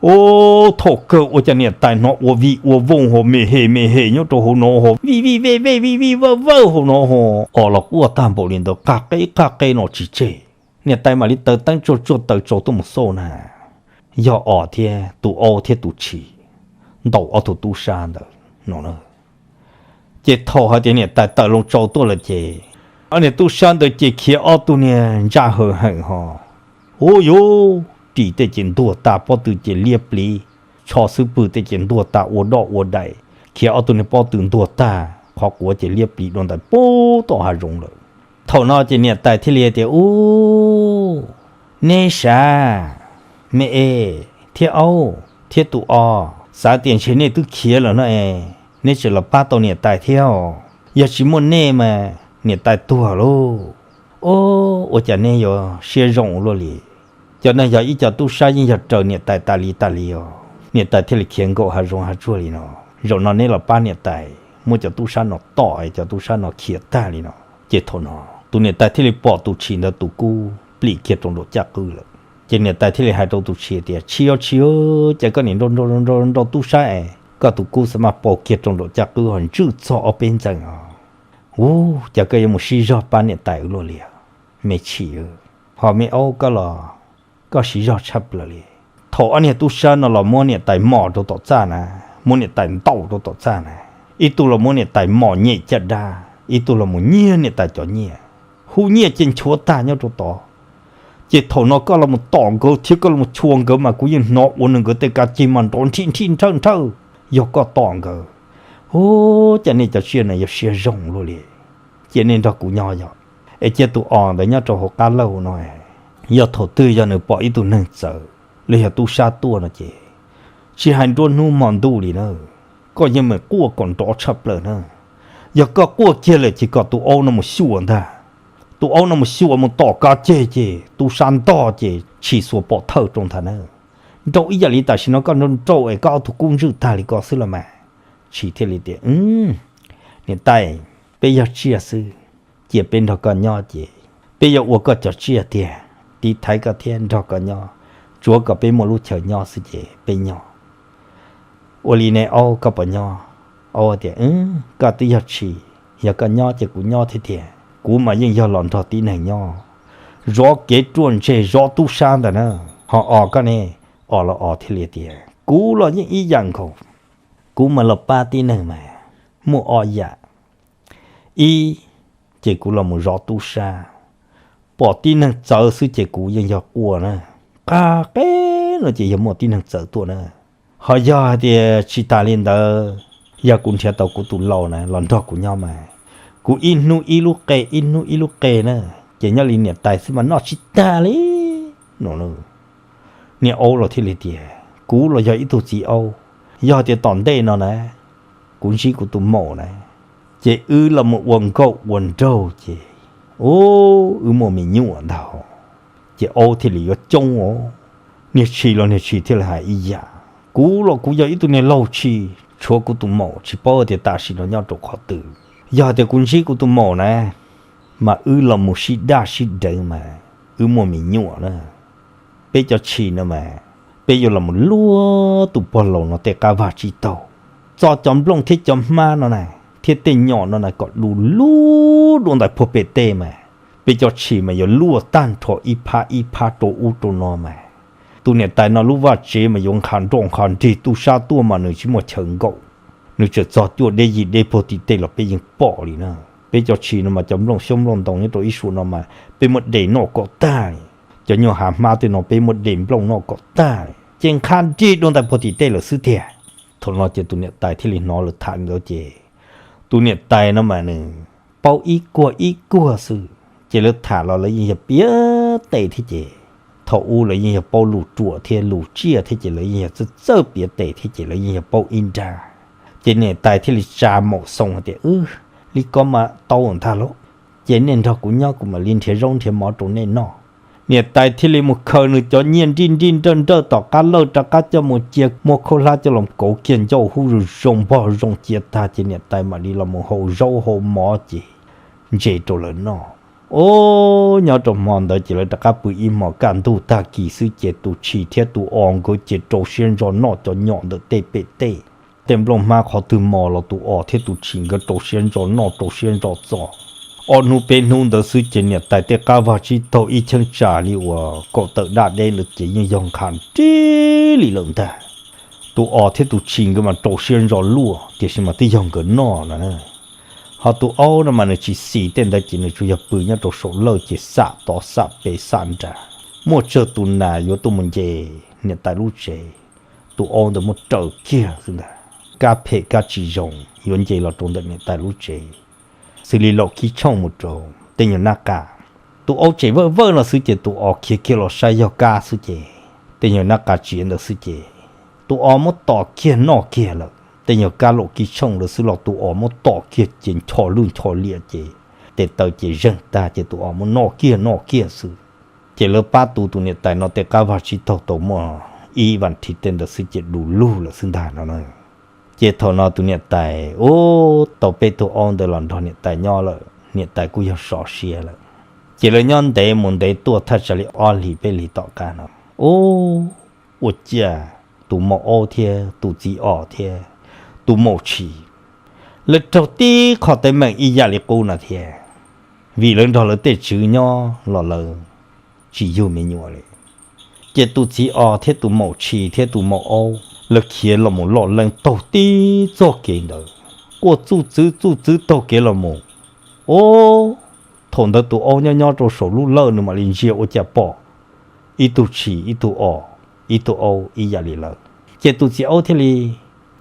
Ub, thaum kawg ua cas niam tais hnov ua vij ua voog ho me hem me hem nyob rau hauv no ho vij vij vej vej vij vij vawj vawj hauv no ho, os los quaj tag npaum li ntawd qaj qeb qaj qeb no tsis tseg. Niam tais mam li taws teeb tsuag tsuag taws tsaus tuaj mus xauj na, yog os thiab tus aub thiab tus tshis ntaus ob tug tub sab ntawd no na. Ces thaum hais tias niam tais tawm loo tsaus tuaj lawm ces ob niag tub sab ntawd ces khiav ob tug niag ntsaj haws heem ho, ub yuv, ris tej ces ntuag tas, pob tw ces liab pliv, tsho xub pwg tej ces ntuag tas ua doj ua daim, khiav ob tug niag pob tw ntuag tag, qhov quav ces liab pliv dua ntais pub tom hav zoov lawm. Thaum no ces niam tais thiaj li tias, ub, neb sav, me es thiab aub thiab tus os, xav tias ntshe nej twb khiav lawm no es neb tseem los pab tau niam tais thiab os. Yog tsis muaj nej mas niam tais tuag lauj. Ub, ua cas nej yuav siab zoo luaj li. Cov neeg yog ib co tub sab yeej yog raws niam tais tas li tas li os. Niam tais thiaj li khiav nkaum hav zoov hav tsuag li no. Zaum no neb los pab niam tais, muab cov tub sab no tom es cov tub sab no khiav tag li no. Ces thaum no tus niam tais thiaj li pom tus tshis ntawd tus kub plim kiag rau nraum caj qwb lawm. Ces niam tais thiaj li hais rau tus tshis tias, tshis os tshis, cas koj nim nrau nrau nrau tub sab es koj tus kub xav mas pau kiag rau nraum caj qwb ho ntswj txog ob peb ntxees os. Ub, cas koj yuav mus sib zog pab niam tais ua luaj li. Me tshis, ho me aub koj los koj siv zog tshaj plaws li. Thaum ob niag tub sab no los muab niam tais mos rau tom txaj na, muab niam tais ntaus rau tom txaj na, ib tug los muab niam tais mos nyem caj dab, ib tug los mus nyiag niam tais cov nyiaj, hu nyiaj ces nchuav tag nyob rau tod. Ces thaum no koj los mus tom nkawd thiab koj los mus tshua nkawd mas kuv yeej hnov ua nws nkawd tej kav ceg mas nrov nrhij nrhij nrhawj nrhawj. Yog koj tom nkawd, ub, cas nej cov tsiaj no yuav siab zoo luaj li. Cia nej nrog kuv nyob yog, es cia tus os ntawd nyob rau hauv qab lauj no. Yog thaum twg yog nws pom ib tug neeg txawv los yog tub sab tuaj no ces tsis hais nruab hnub hmo ntuj li na, koj yeej meem quaj kom nrov tshaj plaws na. Yog koj quaj kiag lawm ces kom tus aub no mus xyuas ntag. Tus aub no mus xyuas mus tom kav ceg ces tub sab ntog ces tshis xuas pom thawj rau ntag na. Nrau ib yam li tam sim no koj nrau nrau es koj ob tug kub ntswj tag li ko xwb los mas. Tshis thiaj li tias, niam tais, peb yog tsiaj xwb, cia peb nrog koj nyob ces peb yuav ua koj cov tsiaj tiag, tiv thaiv koj thiab nrog koj nyob, tsuav kom peb muaj lub chaw nyob xwb ces peb nyob. Ua li ne aub, koj puas nyob? Aub tias, koj twb yog tshis, yog koj nyob ces kuv nyob thiab tiag. Kuv mas yeej yog los nrog tib neeg nyob, zov kev ruaj ntseg zov tub sab ntag na. Ho os koj ne? Os los os thiaj li tias, kuv los yeej ib yam nkaus. Kuv mas los pab tib neeg mas muaj ob yam. Ib, ces kuv los mus zov tub sab, pom tib neeg txawv xwb ces kuv yeej yog quaj na. Qab qeb no ces yog muaj tib neeg txawv tuaj na. Ho yog hais tias tsis tas li ntawd, yog kuv nrhiav tau kuv tus lau na los nrog kuv nyob mas, kuv ib hnub ib lub qe ib hnub ib lub qe na, ces nyob li niam tais xwb mas noj tsis tag li no. Niam aub los thiaj li tias, kuv los yog ib tug txiv aub, yog tias tom ntej no na, kuv ntsib kuv tus maum na, ces wb los mus ua nkauj ua nraug ces, u, wb muaj me nyuam ntag. Ces aub thiaj li yuav coob os. Niag tshis los niag tshis thiaj li hais ib yam, kuv los kuv yog ib tug niag laug tshis, tshuav kuv tus maum tsis paub tias tam sim no nyob rau qhov twg. Yog tias kuv ntsib kuv tus maum na, mas wb los mus sib daj sib deev mas wb muaj me nyuam na. Peb cov tshis no mas peb yuav los mus luag tus pog laus no tej qab vag tsib taug, txo cov nplooj thiab cov hmab no na, thiab tej nyom no na kom du lug dua ntais puag pem tej mas, peb cov tshis mas yuav luaj tag nrho ib phab ib phab rau ub rau no mas. Tus niam tais no lub vaj tsev mas yuav nqha nroj nqha nrig, tub sab tuaj mas nws tsis muaj chaw nkaum, nws tseem txog cuaj deb yim deb puag tim tej los peb yeej pom li na. Peb cov tshis no mas cov nplooj xyoob nplooj ntoo nyob rau ib suam no mas peb muab de noj kom tag li. Cov nyuag hav hmab tej no peb muab de nplooj noj kom tag li, ces nqha nrig dua ntais puag tim tej lawm xwb tiag. Thaum no ces tus niam tais thiaj li hnov lawv tham ntawd ces, tus niam tais no mas nws paub ib kuag ib kuag xwb, ces lawv tham los lawv yeej yog piav tes thiab ces. Thaum ub lawv yeej yog paub lus ruam thiab lus tsiaj thiab ces lawv yeej yog txawj txawj piav tes thiab ces lawv yeej yog paub ib nrab. Ces niam tais thiaj li tsa maum xoo hais tias, Wb, li ko mas tau ntag lauj. Ces nej nrog kuv nyob, kuv mam li nrhiav zaub nrhiav mov rau nej noj. Niam tais thiaj li mus khaws nws cov nyiaj nrij nrij nrawj nrawj tom qab lawj rov qab coj mus cia muag khaub hlab coj los kauv kiag ncauj hub zoo zoo npog zoo cia tag ces niam tais mam li los mus hau zaub hau mov ces ntse rau lawv noj. Ub, nyob rau hmo ntawd ces lawv rov qab pw ib hmos kaj ntug tag kis xwb ces tus tshis thiab tus os nkawd ces rau siab ntso noj cov nyom ntawm tej pem tej. Tej nplooj hmab qhov twg mos los tus os thiab tus tshis nkawd rau siab ntso noj rau siab ntso txo. Ob hnub peb hnub ntawd xwb ces niam tais tej qab vag tsib taug ib cheeb tsam li uas kaum tawm daj deb ntawd ces yeej yog nqha nrig li lawm ntag. Tus os thiab tus tshis nkawd mas rau siab ntso luaj tiam sis mas twb yog nkawd noj no na. Ho tus aub no mas nws tsis xis tej ntawd ces nws tsuas yog pw nyob rau saum lawj ces xam tod xam pem xam nrad, muaj tsawg tus nas yuav tuaj mus nce niam tais lub tsev, tus aub ntawd muab raws kiag xwb ntag. Kab phem kab tsis zoo yuav nce los rau ntawm niam tais lub tsev, xws li laum kib tshooj mus rau tej nyuag nab qa. Tus aub tseem vawj vawj no xwb ces tus os khiav kiag los saib yog kab xwb ces, tej nyuag nab qa tsiav ntawd xwb ces, tus os muab tom kiag noj kiag lawm. Tej nyuag kab laum kib tshooj ntawd xwb los tus os muab tom kiag ces ncho lwj ncho liam ces, tes taw ces zeeg tag ces tus os muab noj kiag noj kiag xwb. Ces lawv pab tu tus niam tais no tej qab vag tsib taug tau muaj ib vas thiv tej ntawd xwb ces du lug lawm xwb ntag no na. Ces thaum no tus niam tais ub tau peb tug aub ntawd los nrog niam tais nyob lawm, niam tais kuj yog sov siab lawm. Ces lawv nyob ntev mus ntev tuaj thaj tsam li ob hlis peb hlis tom qab no, ub, ua ciaj tus maum aub thiab tus txiv os thiab tus maum tshis, lawv raug tib qho teeb meem ib yam li qub no thiab, vim lawv nrog lawv tej tswv nyob los lawv tsis yug me nyuam li. Ces tus txiv os thiab tus maum tshis thiab tus maum aub lawv khiav los mus loj leej taug tib txoj kev ntawd, quaj txuj txwv txuj txwv taug kev los mus. Ub, thaum ntawd tus aub nyob nyob rau saum lub lawj nws mam li ntsia ua cas pom ib tug tshis ib tug os, ib tug aub ib yam li lawm. Ces tus txiv aub thiaj li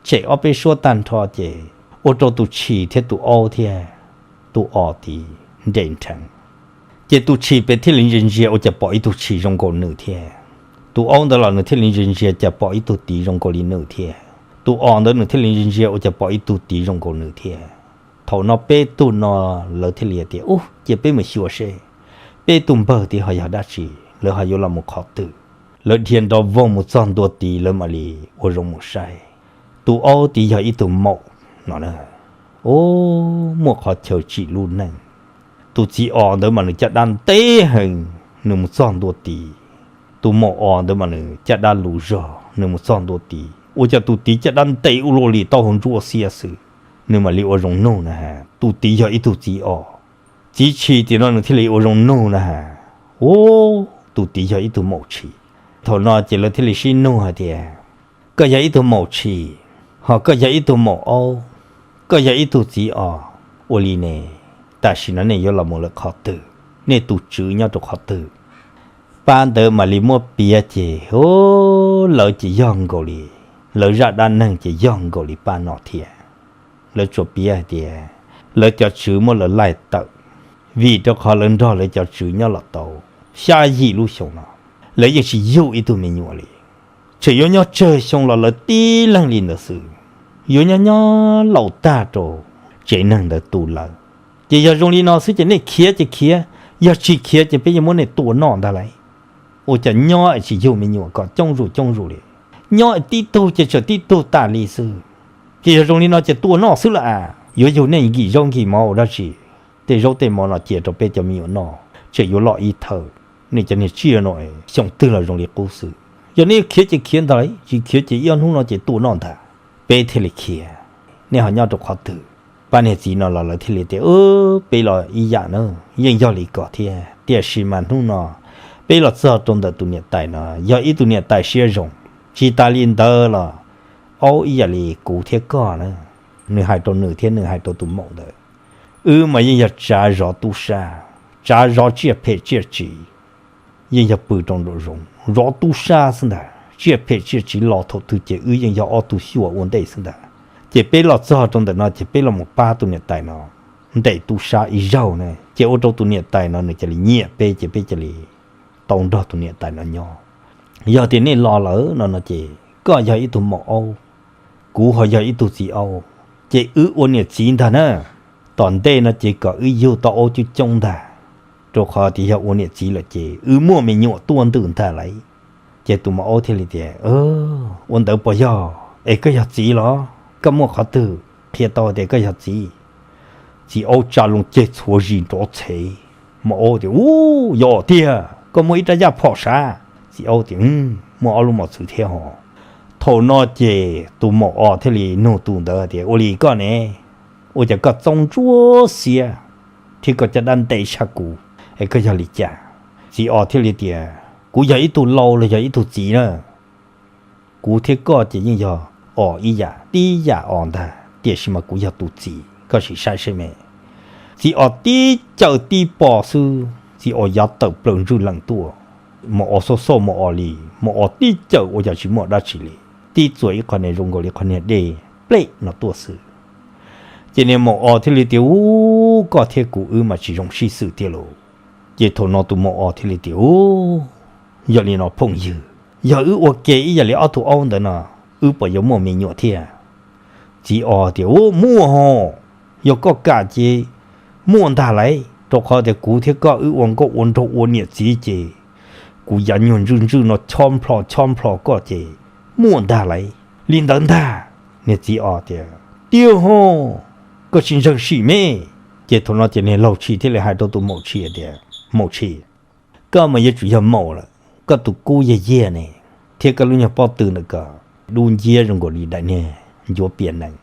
tsem ob peb suab tag nrho ces ua rau tus tshis thiab tus aub thiab tus os tid nres nrheev. Ces tus tshis pem thiaj li ntsia ntsia ua cas pom ib tug tshis zoo nkaus nws thiab, tus aub ntawd los nws thiaj li ntsia ntsia cas pom ib tug tid zoo nkaus li nws thiab, tus os ntawd nws thiaj li ntsia ntsia ua cas pom ib tug tid zoo nkaus nws thiab. Thaum no peb tug no lawv thiaj li hais tias, Ub, cia peb mus xyuas seb peb tug npawg tid ho yog dab tsi, lawv ho yuav los mus qhov twg. Lawv dhia nrov voog mus txog ntua tid lawv mam li ua zoo mus saib. Tus aub tid yog ib tug maum no na, ub, muaj qhov chaw tsim lub neej. Tus txiv os ntawd mas nws caj dab ntev heev, nws mus txog ntua tid. Tus maum os ntawd mas nws caj dab luv zog, nws mus txog ntua tid ua cas tus tid caj dab ntev ua luaj li taub hau ntsuab xiab xwb. Nws mam li ua zoo nug na, tus tid yog ib tug txiv os. Txiv tshis tim no nws thiaj li ua zoo nug na, ub, tus tid yog ib tug maum tshis. Thaum no ces lawv thiaj li sib nug hais tias, Koj yog ib tug maum tshis, ho koj yog ib tug maum aub, koj yog ib tug txiv os, ua li ne, tam sim no nej yuav los mus lawm qhov twg, nej tus tswv nyob rau qhov twg? Pab ntawd mam li muab piav ces, ub, lawv ces yog nkaus li, lawv zaj dab neeg ces yog nkaus li pab no thiab. Lawv tsuas piav hais tias lawv cov tswv muab lawv laij tawm, vim rau qhov lawv nrog lawv cov tswv nyob los tau xya yim lub xyoo no, lawv yeej tsis yug ib tug me nyuam li. Tseem yuav nyob tsawg xyoo los lawv tib leeg li ntawd xwb, yuav nyob nyob laus tag rau tsev neeg ntawd tu lawv. Ces yog zoo li no xwb ces nej khiav ces khiav, yog tsis khiav ces peb yuav muab nej tua noj ntag lauj. Ua cas nyob es tsis yug me nyuam kom coob zuj coob zus li, nyob es tib tug ces tseem tib tug tas li xwb. Ces yog zoo li no ces tua noj xwb lawm as, yuav yug nej nkim zaub nkim mov ua dab tsi? Tej zaub tej mov no cia rau peb cov me nyuam noj tseem yuav loj ib thawj. Nej cov niag tsiaj no xyoo twg los zoo li qub xwb. Yog nej yuav khiav ces khiav ntag lauj, tsis khiav ces ib ob hnub no ces tua noj ntag. Peb thiaj li khiav. nej ho nyob rau qhov twg? Pab niag txiv no los lawv thiaj li tias, Peb los ib yam na, yeej yog li ko thiab, tiam sis mas hnub no peb los txog rau ntawm tus niam tais no, yog ib tug niam tais siab zoo. Tsis tas li ntawd los aub ib yam li kuv thiab koj na, nws hais rau nws thiab nws hais rau tus maum ntawd, wb mas yeej yog tsav zov tub sab, tsav zov tsiaj phem tsiaj tsiv, yeej yog pw rau nraum zoov zov tub sab xwb ntag. Tsiaj phem tsiaj tsiv los thaum twg ces wb yeej yog ob tug xyuas ua ntej xwb ntag. Ces peb los txog rau ntawm no ces peb los mus pab tus niam tais no ntes tub sab ib zaug na, ces ua rau tus niam tais no nws cia li nyiam peb, ces peb cia li tau nrog tus niam tais no nyob. Yog tias nej los lawm no no ces koj yog ib tug maum aub, kuv ho yog ib tug txiv aub, ces wb ua niam txiv ntag na. Tom ntej no ces kom wb yug tau aub coob coob ntag, rau qhov tias yog ua niam txiv lawm ces wb muaj me nyuam tuaj ntws ntag lauj. Ces tus maum aub thiaj li tias, Ua ntawd puas yog? Es koj yog txiv los? Koj muaj qhov twg qhia tau tias koj yog txiv? Txiv aub tsa loo ceg txhuav zis nrov txhev. Maum aub tias, Ub, yog tiag, koj muaj ib rab yaj phom sav? Txiv aub tias, Muaj ob lub mos txwv thiab hos. Thaum no ces tus maum os thiaj li nug tus ntawd tias, Ua li koj ne, ua cas koj txob ntsuab xiab thiab koj caj dab ntev tshaj kuv, es koj yog li cas? Txiv os thiaj li tias, Kuv yog ib tug lau los yog ib tug txiv na? Kuv thiab koj ces yeej yog os ib yam, tib yam os ntag, tiam sis mas kuv yog tus txiv, koj sim saib seb me. Txiv os tib caws tib pos xwb, txiv os yav tawm plaws ntswj lees tuaj. Maum os xauj xauj maum os li, maum os tib caws ua cas tsis muaj dab tsi li, tib txuas ib qho niag zoo nkaus li qhov niag dej plej no tuaj xwb. Ces niag maum os thiaj li tias, Ub, koj thiab kuv wb mas tsis zoo sib xws tiag lauj. Ces thaum no tus maum os thiaj li tias, Ub, yog li no phooj ywg, yog wb ua ke ib yam li ob tug aub ntawd no, wb puas yuav muaj me nyuam thiab? Txiv os tias, Ub, muaj hos, yog koj kam ces muaj ntag lauj, rau qhov tias kuv thiab koj wb ua nkauj ua nraug ua niam txiv ces kuv yav nyuag ntswj ntswj no chob nplho chob nplho koj ces muaj ntag lauj. Li ntawd ntag. Niag txiv os tias, Tiag hos, koj tsis ntseeg sim me. Ces thaum no ces niag laug tshis thiaj li hais rau tus maum tshis tias, Maum tshis, koj mas yuav tsum yog maum lawm, koj tus kub yog yiag ne, thiab koj lub nyuag pob tw ntawm ko dub nciab zoo nkaus li daim niag ncuav pias nees.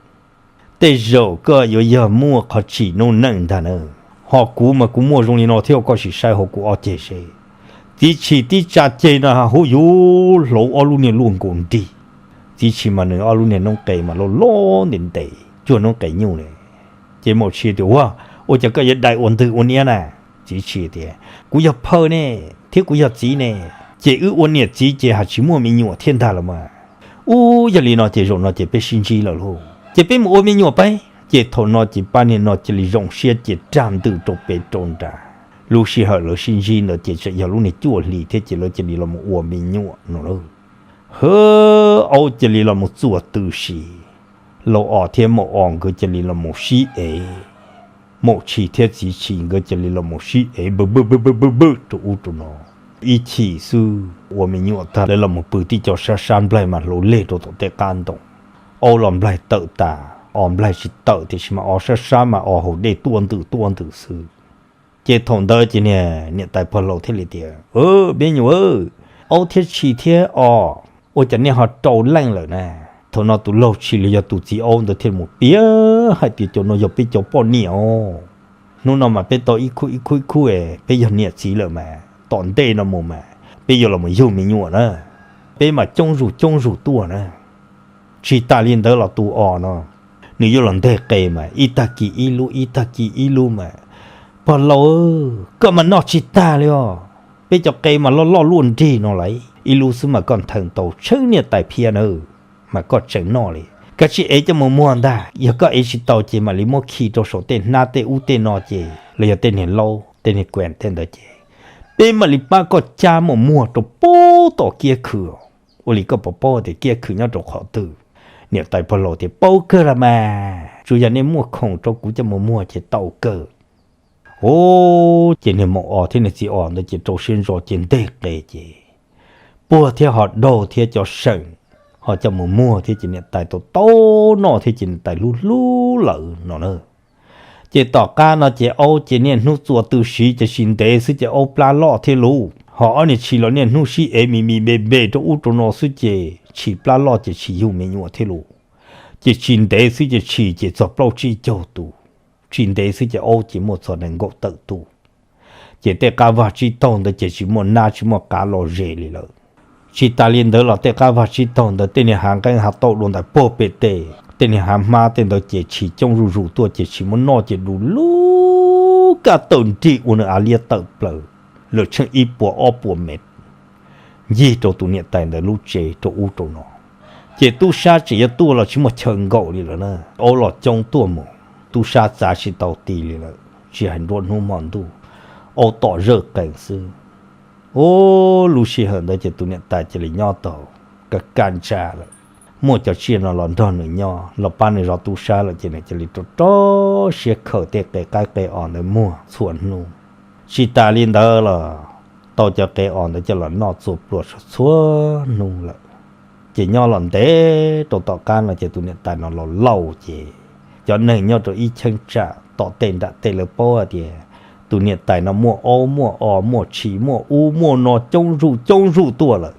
Tej zaum koj yuav yog muaj qhov tshis noob neej ntag na. Ho kuv mas kuv muaj zoo li no thiab, koj sim saib hauv kuv ob ceg seb. Txiv tshis tib tsa ceg no huv yuv hlauv ob lub niag luaj nkaus nrig. Txiv tshis mas nws ob lub niag noob qes mas loj loj ntev ntev cuag noob qes nyuj li. Ces maum tshis tias, Ua, ua cas koj yuav dai ua ntwg ua niab na? Txiv tshis tias, Kuv yog phaw ne, thiab kuv yog txiv ne, ces wb ua niam txiv ces haj tsis muaj me nyuam thiab ntag los mas. Ub, yog li no ces zaum no ces peb sib ntsib lawm lauj, ces peb mus ua me nyuam peb. Ces thaum no ces pab niag no cia li zoo siab ces rag ntws rau pem rau nrad. Lub sij hawm lawv sib ntsib ntawd ces tseem yog lub niag cuaj hlis thiab ces lawv cia li los mus ua me nyuam no lauj. Hwb, aub cia li los mus txuas tw si. Laug os thiab maum os nkawd cia li los mus sib ev. Maum tshis thiab txiv tshis nkawd cia li los mus sib ev npwj npwj npwj npwj npwj rau ub rau no. Ib chim xwb ua me nyuam tag lawv los mus pw tib co sab sab nplaig mas hlauv leg rau tom tej qab ntoo. Aub los nplaig tawm tas, os nplaig tsis tawm tiam sis mas os sab sab mas os haus dej tuaj ntws tuaj ntws xwb. Ces thaum ntawd ces niag niam tais pog laus thiaj li tias, Me nyuam, aub thiab tshis thiab os, ua cas nej ho rau leej lawm na? Thaum no tus laug tshis los yog tus txiv aub ntawd thiaj mus piav hais tias, Cov no yog peb cov poj niam os. Hnub no mas peb tau ib khub ib khub ib khub es peb yog niam txiv lawm mas tom ntej no mus mas peb yuav los mus yug me nyuam na. Peb mas coob zus coob zus tuaj na. Tsis tas li ntawd los tus os no nws yuav los nteg qe mas ib tag kis ib lub ib tag kis ib lub mas. Pog laus, koj mas noj tsis tag li os. Peb cov qe mas loj loj luaj nrig no lauj, ib lub xwb mas koj ntheev tau tshwb niam tais phiab nawb, mas koj tseem noj li. Kav tsij ev coj mus muag ntag, yog koj ev tsis tau ces mam li muab khi rau saum tej hnab tej ub tej no ces los yog tej niag laub tej niag kuas tej ntawd ces peb mam li pab koj cab mus muag rau pem tom kiab khw. Ua li koj puas paub tias kiab khw nyob rau qhov twg? Niam tais pog laus tias, Paub kawg los mas, tsuas yog nej muaj khoom rau kuv coj mus muag ces tau kawg. Ub, ces niag maum os thiab niag txiv os ntawd ces rau siab ntso ces nteg qe ces puag thiab ho daug thiab cov seem ho coj mus muag thiab ces niam tais tau tau noj thiab ces niam tais hlub hlub lawm no na. Ces tom qab no ces aub ces niaj hnub txua tw siv ces tsis ntev xwb ces aub plab loj thiab lauj, ho ob niag tshis los niaj hnub sib ev mis mis npe npe rau ub rau no xwb ces tshis plab loj ces tsis yug me nyuam thiab lauj. Ces tsis ntev xwb ces tshis ces txog plaub tsib caug tus, tsis ntev xwb ces aub ces muaj txog nees nkaum tawm tus. Ces tej qab vag tsib taug ntawd ces tsis muaj nab tsis muaj qav los ze li lawm. Tsis tas li ntawd los tej qab vag tsib taug ntawd tej niag hav nqeeb hav tauj dua ntais puag pem teb, tej niag hav hmab tej ntawd ces tshis coob zuj zus tuaj ces tshis muaj noj ces du lug kaj tawm nrig ua nws av liab tawm plaws lawm tsheej ib puas ob puas mev ncig rau tus niam tais ntawd lub tsev rau ub rau no. Ces tub sab tseem yuav tuaj los tsis muaj chaw nkaum li lawm na, aub los coob tuaj mus, tub sab txav tsis tau ti li lawm, tsis hais nruab hnub hmo ntuj, aub tom zawj qees xwb. Ub, lub sij hawm ntawd ces tus niam tais cia li nyob tau kaj kaj ntsa lawm. Muaj cov tsiaj no los nrog nws nyob los pab nws zov tub sab lawm ces nws cia li rau rau siab khaws tej qe qaib qe os ntawd muag txhua hnub. Tsis tas li ntawd los tau cov qe os ntawd coj los noj txua pluas txhua hnub lawm. Ces nyob los ntev rau tom qab no ces tus niam tais no los laus ces cov neeg nyob rau ib cheeb tsam tom tej nram tej lawv paub hais tias tus niam tais no muaj aub muaj os muaj tshis muaj ub muaj no coob zuj coob zuj tuaj lawm.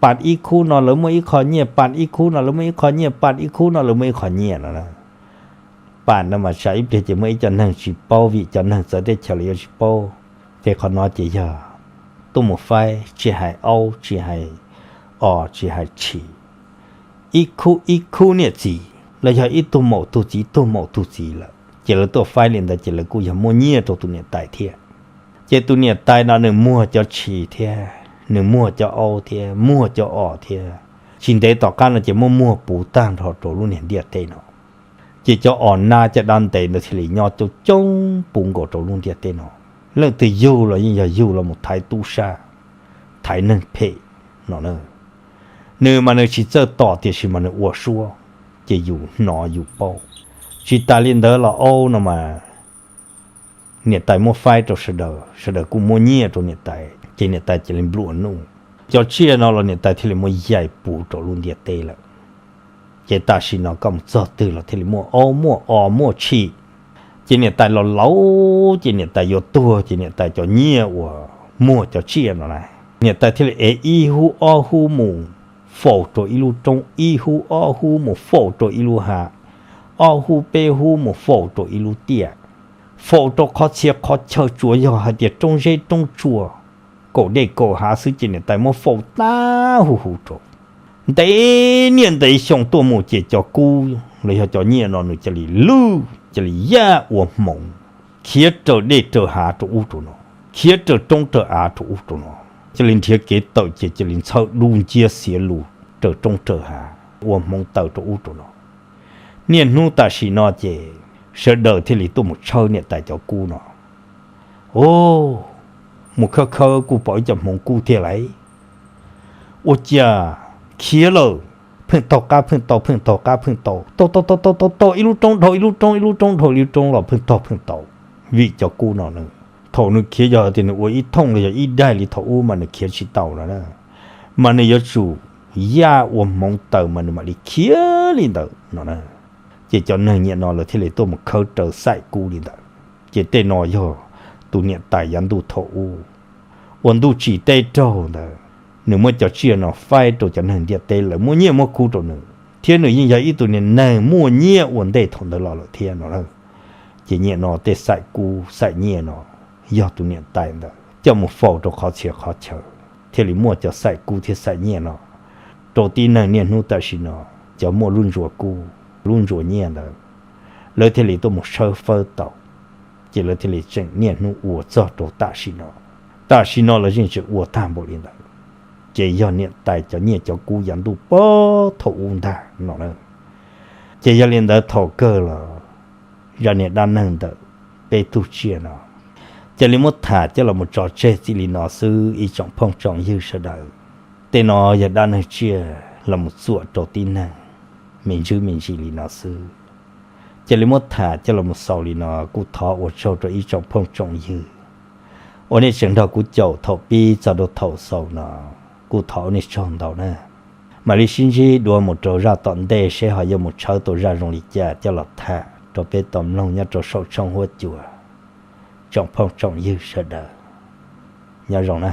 Pas ib khub no lawv muaj ib qho nyiaj, pas ib khub no lawv muaj ib qho nyiaj, pas ib khub no lawv muaj ib qho nyiaj no. Pas no mas tsam ib pliag ces muaj ib co neeg tsis paub vim cov neeg txawv teb chaws lawv yuav tsis paub. Ces qhov no ces yog tuaj mus faib tsis hais aub tsis hais os tsis hais tshis, ib khub ib khub niam txiv los yog ib tug maum tug txiv tug maum tug txiv lawm ces lawv tuaj faib li ntawd ces lawv kuj yog muaj nyiaj rau tus niam tais thiab. Ces tus niam tais no nws muag cov tshis thiab nws muag cov aub thiab muag cov os thiab, tsis ntev tom qab no ces muaj muag puv tag nrho rau lub niag ntiaj teb no. Ces cov os nab cov dab ntev ntawd thiaj li nyob coob coob puv nkaus rau lub ntiaj teb no. Leej twg yug los yeej yog yug los mus thaiv tub sab, thaiv neeg phem no na. Nws mas nws tsis txawj tom tiam sis mas nws ua suab, ces yus hnov yus paub. Tsis tas li ntawd los aub no mas niam tais muab faib rau sawv daws, sawv daws kuj muab nyiaj rau niam tais ces niam tais cia li nplua nuj. Cov tsiaj no los niam tais thiaj li muab yaim puv rau lub ntiaj teb lawm. Ces tam sim no koj mus txog twg los thiaj li muaj aub muaj os muaj tshis. Ces niam tais los laus ces niam tais yuav tuag ces niam tais cov nyiaj uas muag cov tsiaj no na, niam tais thiaj li ev ib hub ob hub mus faus rau ib lub roob, ib hub ob hub mus faus rau ib lub hav, ob hub peb hub mus faus rau ib lub tiaj, faus rau qhov txhia qhov chaw tsuas yog hais tias roob zeb roob tsua, kaum dej kaum hav xwb ces niam tais muab faus tag huv huv rau. Ntev niaj ntev xyoo tuaj mus ces cov kub los yog cov nyiaj no nws cia li lwj cia li yaj ua hmoov, khiav raws dej raws hav rau ub rau no, khiav raws roob raws av rau ub rau no, cia li nrhiav kev tawm ces cia li ntxhawb dub nciab xiav lus raws roob raws hav ua hmoov taws rau ub rau no. Niaj hnub tam sim no ces sawv daws thiaj li tuaj mus tshawb niam tais cov kub no. Ub, mus khawb khawb kuj pom ib co hmoov kub tiag lauj. Ua cas khiav lawm, pheej taug qab pheej tau, pheej taug qab pheej tau, taug taug taug taug taug taug ib lub roob dhau ib lub roob, ib lub roob dhau ib lub roob los pheej taug pheej tau. Vim cov kub no na, thaum nws khiav yog tias nws ua ib thooj los yog ib daig li thaum ub mas nws khiav tsis tau no na, mas nws yuav tsum yaj ua hmoov taws mas nws mam li khiav li ntawd no na. Ces cov neeg nyiam no lawv thiaj li tuaj mus khawb raws xaim kub li ntawd. Ces tej no yog tus niam tais yav ntuj thaum ub, uas ntuj tsim teb raug ntawd, nws muab cov tsiaj no faib rau cov neeg ntiaj teb lawv muab nyiaj muab kub rau nws, thiab nws yeej yog ib tug niag neeg muaj nyiaj ua ntej thaum ntawd los lawm thiab no na. Ces nyiam no tej xaim kub xaim nyiaj no yog tus niam tais ntawd coj mus faus rau qhov txhia qhov chaw, thiaj li muaj cov xaim kub thiab xaim nyiaj no rau tib neeg niaj hnub tam sim no. Cov muaj lub ntsuas kub lub ntsuas nyiaj ntawd, lawv thiaj li tuaj mus tshawb fawb tau, ces lawv thiaj li tseem niaj hnub ua txog rau tam sim no. Tam sim no lawv yeej tseem ua tag npaum li ntawd. Ces yog niam tais cov nyiaj cov kub yav ntuj puag thaum ub ntag no na. Ces yog li ntawd thaum kawg los zaj niag dab neeg ntawm peb tug tsiaj no cia li muab tham coj los tso tseg txij li no xwb ib tsoom phooj tsoom ywg sawv daws. Tej no yog dab neeg tsiaj los mus txuam rau tib neeg me ntsis me ntsis li no xwb. Cia li muab tham coj los xaus li no, kuj thov ua tsaug rau ib tsoom phooj tsoom ywg uas nej tseem nrog kuv caum thaum pib txog rau thaum xaus no, kuj thov ua nej tsaug ntau na. Mam li sib ntsib dua mus rau zaj tom ntej seb ho yuav mus tshawb tau zaj zoo li cas coj los tham rau peb tau mloog nyob rau saum tshooj huab cua. Tsoom phooj tsoom ywg sawv daws, nyob zoo na.